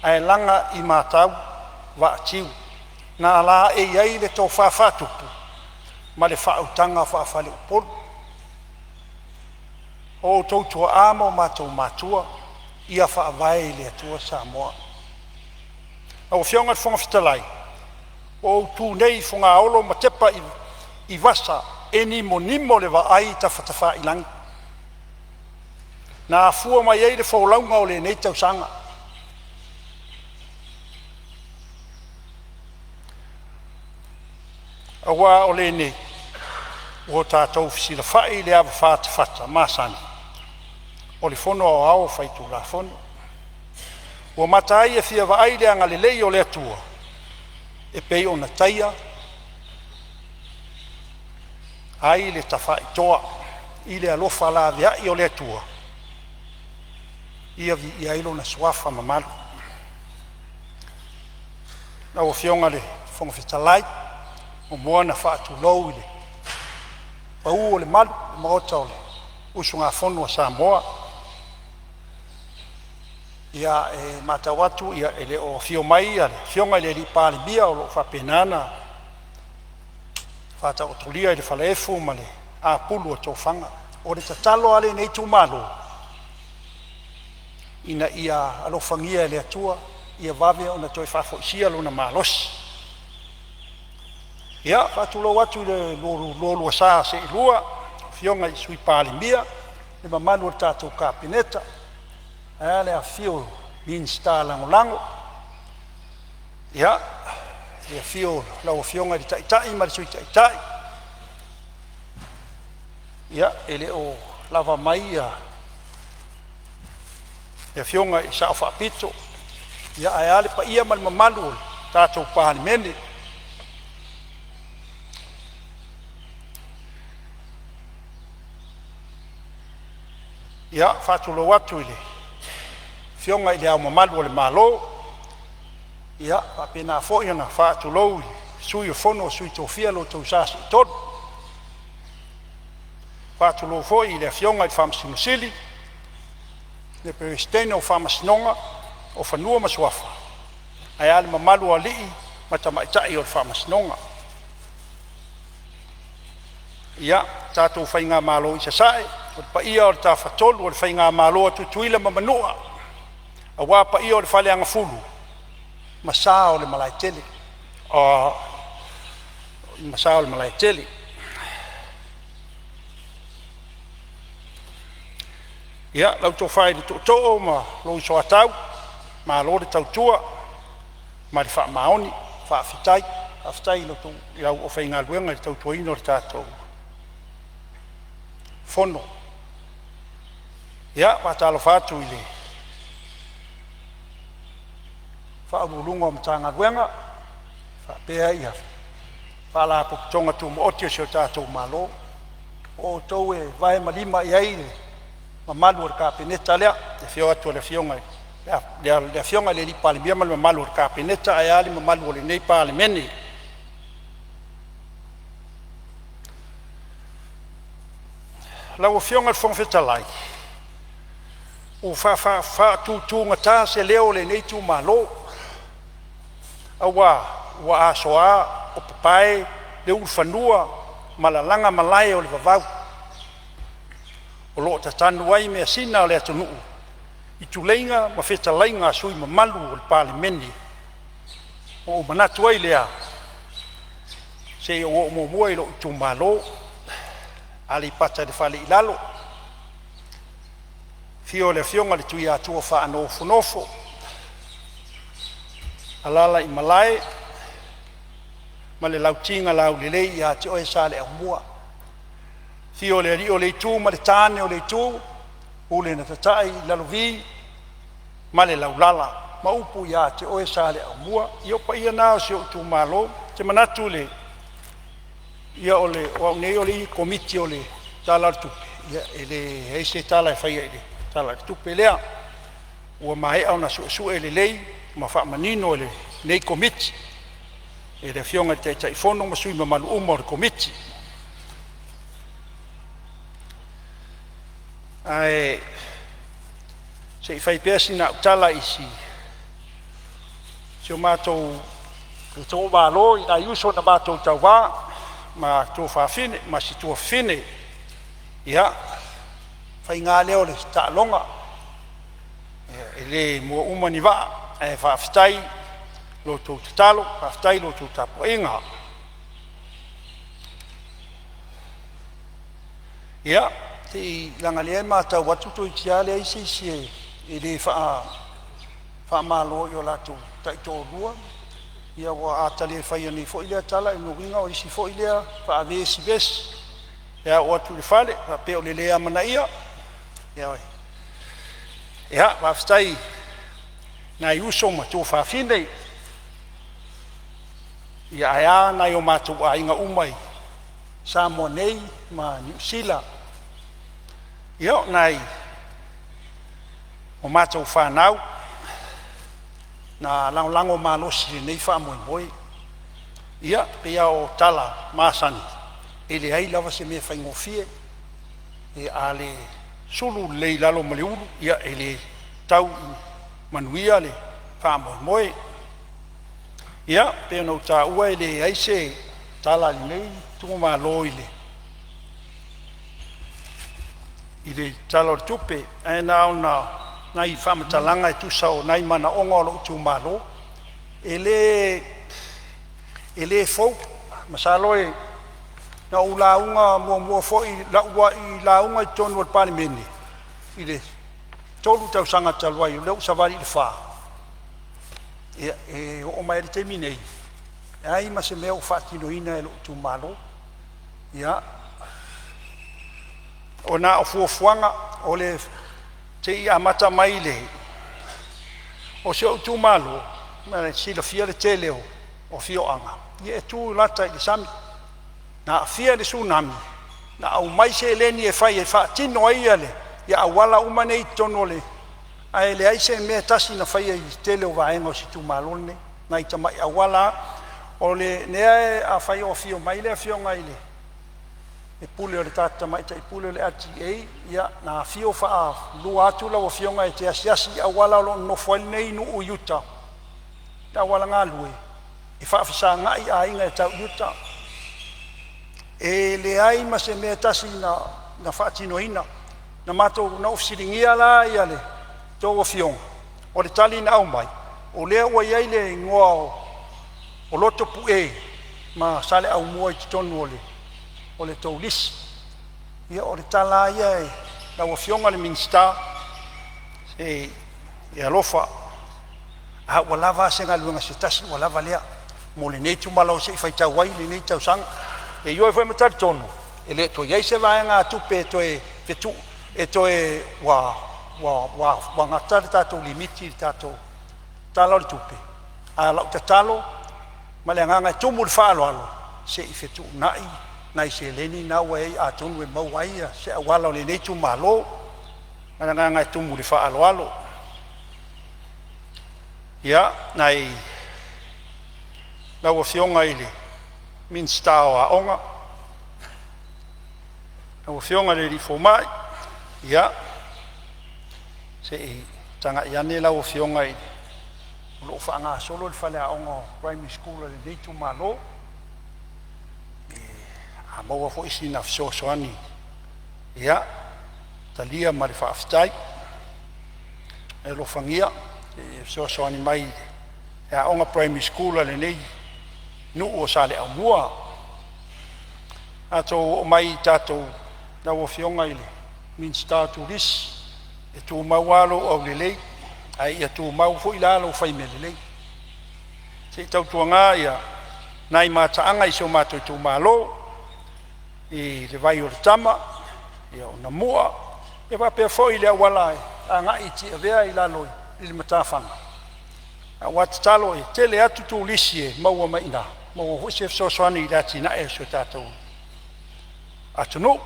ae laga i matau vaatiu na alaee ai le tofa faatupu ma le faautaga faafaleupolu. O outou tuaa ma o matou matua, ia faavae i le Atua Samoa. Lau Afioga i le Fofoga Fetalai, ua ou tu nei i Fogaolo ma tepa i vasa e nimonimo le vaai i tafatafailagi na afua mai ai le folauga o lenei tausaga. Aua o lenei ua tatou fesilafai i le avafa tafata masani o le Fono Aoao Faitulafono. Ua mata ai e fia vaai le agalelei o le Atua e pei ona taia ai le Tafaitoa i le alofa laveai o le Atua, ia viia ai lona suafa mamalu. Lau Afioga i le Fofoga Fetalai, e muamua ona faatulou i le pau o le malu i le Maota o le usugafono a Samoa. Ia, e matau atu e le o afio mai le Afioga i le Palemia o lo o faapena ona faataotolia i le falaefu ma le apulu o tofaga. O le tatalo a lenei itumalo, ina ia alofagia e le Atua ia vave ona toe faafoisia lona malosi. Ia, faatulou atu i le lualua sa seelua, afioga i Sui Palemia, le mamalu o le tatou Kapeneta, ae a le afifio o Minisita Lagolago. Ia, le afio o lau Afioga i le Taitai ma le Sui Taitai. Ia, e le o lava mai le Afioga i le Sao Faapito, ae a le paia ma le mamalu o le tatou Palemene. Ia, e faatulou atu i le Afioga i Le Ao Mamalu o le Malo, ia faapena foi ona faatulou i le Sui o le Fono a Sui Tofia ma lo outou Sa Seetolu. E faatulou foi i le Afioga i le Faamasino Sili, le Peresetene o le Faamasinoga o Fanua ma Suafa ma le mamalu o alii ma tamaitai o le Faamasinoga. Le tatou faigamalo i Sasae, o le paia o le Tafatolu o le Faigamalo a Tutuila ma Manua, aua paia o le Faleagafulu ma sa o le Malaetele, ma sa o le Malaetele. Ia, lau Tofa i le Tootoo ma lou Soatau, malo le tautua ma le faamaoni. Faafetai. Faafetai i le aufaigaluega i le tautuaina o le tatou Fono. Ia, e faatalofa atu i Ofisa Sili o Pulega o Matagaluega faapea Faalapotopotoga Tumaoti a si o tatou Malo, o outou e vae ma lima i ai le mamalu o le Kapeneta lea, i le afio atu o le Afioga i le Palemia ma le mamalu o le Kapeneta ae a le mamalu o lenei Palemene. Lau Afioga i le Fofoga Fetalai, ua faatutugata se leo o lenei itumalo aua ua asoa o papae le ulufanua ma lalaga malae o le vavau o lo o tatanu ai measina a le atunuu i tuleiga ma fetalaiga a sui usufono mamalu o le Palemene. Ona ou manatu ai lea, se i ou oo muamua i lou itumalo, Aleipata i le Fale i Lalo, afio le Afioga i le Tuiatua Faanofonofo, alaala i malae ma le Lauti na Laulelei ia te oe Saleaaumua. Afio le Alii o le Itu ma le tane o le Itu, pule na tatai i Lalovi ma le Laulala ma upu ia te oe Saleaaumua. Ia o paia na o si ou itumalo. Ou te manatu o au nei o le Komiti o le Tala o le Tupe, ia e leai se tala e faia i le Tala o le Tupe lea, ua maea ona suesue lelei ma faamanino e lenei Komiti e le Afioga i le Taitaifono ma sui usufono mamalu uma o le Komiti. Ae se i fai pea sina au tala i si o matou itumalo i nai uso na matou tauva ma tuafafine ma si tuafafine. Ia, faiga lava lea o le taaloga, e le mua uma ni vaa, ae faafetai i la outou tatalo, faafetai i la outou tapuaiga. Ia, leaga o lea e matau atu toeitiiti lava leai se isi e le faamalo i o latou taitoalua. Ia a ta le faia nei foi lea tala, o lona uiga o isi foi lea faavesivesi pe a oo atu i le fale faapea o le le amanaia. Ia, faafetai i nai uso ma tuafafine, ae a nai o matou aiga uma i Samoa nei ma Niu Sila. Ia, o nai o matou fanau na lagolago malosi i lenei faamoemoe. Ia, e pei lava o tala masani, e leai lava se mea e faigofie. A le sulu lelei i lalo ma le ulu, e le tau i manuia le faamoemoe. Ia, pei ona ou taua e leai se tala a lenei itumalo i le Tala o le Tupe, ae na ona nai faamatalaga e tusa o nai manaoga o lou itumalo. E le fou Masalo na ou lauga muamua foi i lau uluai lauga i totonu o le Palemene i le 3 tausaga talu ai, o lea ua savali i le fa. Ia, e oo mai lava i le taimi nei, e leai ma se mea o faatinoina e lou itumalo. Ia, ona o fuafuaga o le se i amata mai le o si ou itumalo. Mo le silafia le tele o afioaga e tu lata i le sami na aafia i le Tsunami, na aumai seleni e fai e faatino ai ia auala uma nei i totonu o le, ae leai se mea e tasi na faia i le tele o vaega o si itumalo lenei, nai tamai auala lava. O lea afai o afio mai le afioga i le Pule o le tamaitai pule o le LTA, ia na afio faalua atu lau afioga e te asiasi i auala o lo o nonofo ai lenei nuu i uta, le auala galue e faafesagai aiga e tau i uta. E leai ma se mea e tasi na faatinoina. Na matou na ou fesiligia la ia le tou afioga, o le tali na aumai, o lea ua i ai le igoa o Lotopue ma Saleaaumua i totonu o le tou lisi. Ia, o le tala lava ia i lau Afioga i le Minisita, se i e alofa, a ua lava a se galuega se tasi ua lava lea mo lenei itumalo se i faitau ai lenei tausaga. E ioe foi ma talitonu e le o toe i ai se vaegatupe e toe fetuu e toe ua gata le tatou limiti i le tatou Tala o le Tupe. A o lau tatalo ma le agaga e tumu i le faaaloalo, se i fetuunai nai seleni na ua i ai atonu e maua ai se auala o lenei itumalo. Ma le agaga e tumu i le faaaloalo. Ia, nai lau Afioga i le Minisita o Aoga, lau Afioga i le alii Fomai, ia se i tagai ane lau Afioga o lo o faagasolo le faleaoga primary school a lenei itumalo. A maua foi sina fesoasoani, ia talia ma le faafetai. E alofagia e fesoasoani mai i le aoga primary school a lenei nuu o Saleaaumua. Tatou oo mai i tatou lau Afioga i le Minisita o Turisi, e tumau lava lou aulelei, ae ia tumau foi la lou fai mea lelei. Se i tautuana nai mataaga i si o matou itumalo i le Vai o le Tama, o Namua, e faapea foi le auala e agai i Tiavea i lalo i matafaga. Ae ua tatalo e tele atu turisi e maua mai i ina, maua foi se fesoasoani i le atinae o si o tatou atunuu.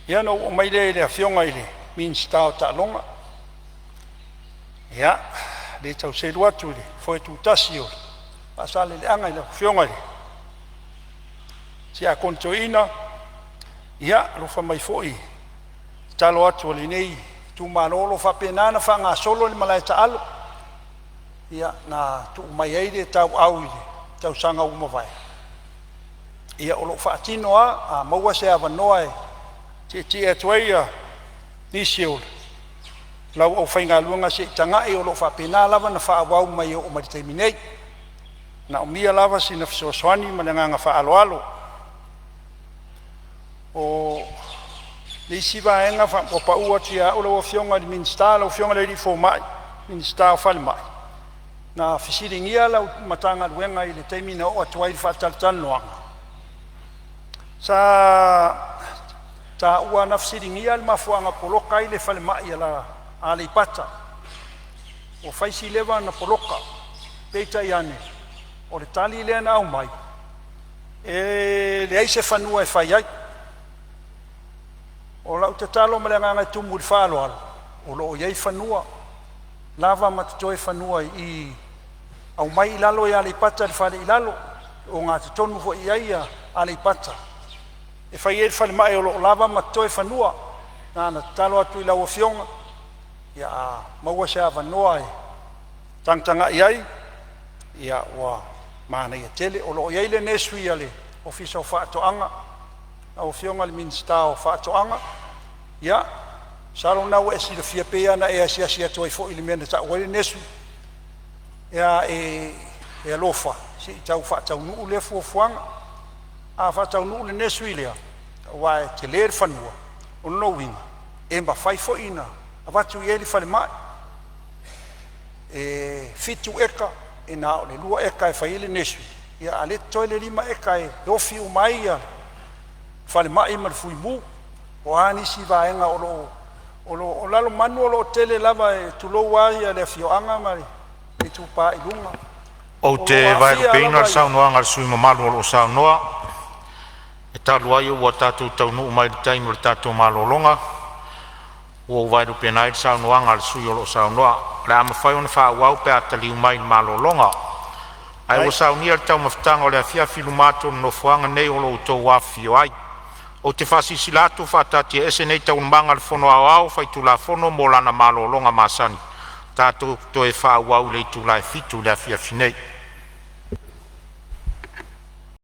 Ia, ona ou oo mai lea i le Afioga i le Minisita o Taaloga. Ia, e le tau selu atu i le foe tutasi o Faasaleleaga i lau Afioga i le Tiakono Toeaina, ia alofa mai foi i le tatalo atu a lenei itumalo o lo o faapena ona faagasolo le malae taalo na tuu mai ai le tauau i le tausaga ua mavae. Ia o lo o faatino lava. A maua se avanoa e tietie atu ai nisi o lau aufaigaluega se i tagai, o lo o faapena lava ona faaauau mai e oo mai i le taimi nei. E manaomia lava sina fesoasoani ma le agaga faaaloalo. O le isi vaega ua pau atu ia au lau Afioga i le Minisita, lau Afioga i le Fomai, Minisita o Falemai, na fesiligia lau Matagaluega i le taimi na oo atu ai i le faatalatalanoaga, sa taua na fesiligia le mafuaaga poloka ai le falemai a Aleipata. Ua fai si leva ona poloka, peitai ane o le tali lea na aumai, e leai se fanua e fai ai. O lau tatalo ma le agaga e tumu i le faaaloalo, o lo o i ai fanua lava ma totoe fanua i i, aumai i lalo i Aleipata i le fale i lalo e ogatotonu foi i ai Aleipata e fai ai le falemai, o lo o lava ma totoe fanua. Na ona tatalo atu i lau Afioga, ia a maua se avanoa e tagatagai ai, ia ua manaia tele. O lo o i ai le nursery a le Ofisa o Faatoaga, lau Afioga i le Minisita o Faatoaga, ia masalo o lena ua e silafia pei lava ona e asiasi atu ai foi i le mea na tau ai le nursery. E alofa Se i tau faataunuu lea fuafuaga. A faataunuu le nursery lea, aua e tele le fanua, o lona uiga e mafai foi ona avatu i ai le falemai. E 7 eka, e na o le 2 eka e fai ai le nursery, a o lea e totoe le 5 eka e ofi uma ai le falemai ma le fuimu. O a nisi vaega o lo o… O Lalomanu o lo o tele lava, tulou lava le afioaga ma le Itupa i Luga, Ou o lo te o aafia vaelupeina lava le saunoaga a le sui usufono mamalu o lo o saunoa, e talu ai ua tatou taunuu mai i le taimi o le tatou malologa, ua ou vaelupeina ai le saunoaga a le sui usufono o lo o saunoa. O le a mafai ona faaauau pe a taliu mai le malologa. Ae ua saunia le taumafataga o le afiafi i luma atu o le Nofoaga nei o lo o outou afifio ai. Ou te faasilasila atu ua faataatiaese nei Taualumaga a le Fono Aoao Faitulafono mo lana malologa masani. Tatou toe faaauau i le itula e 7:00 i le afiafi nei.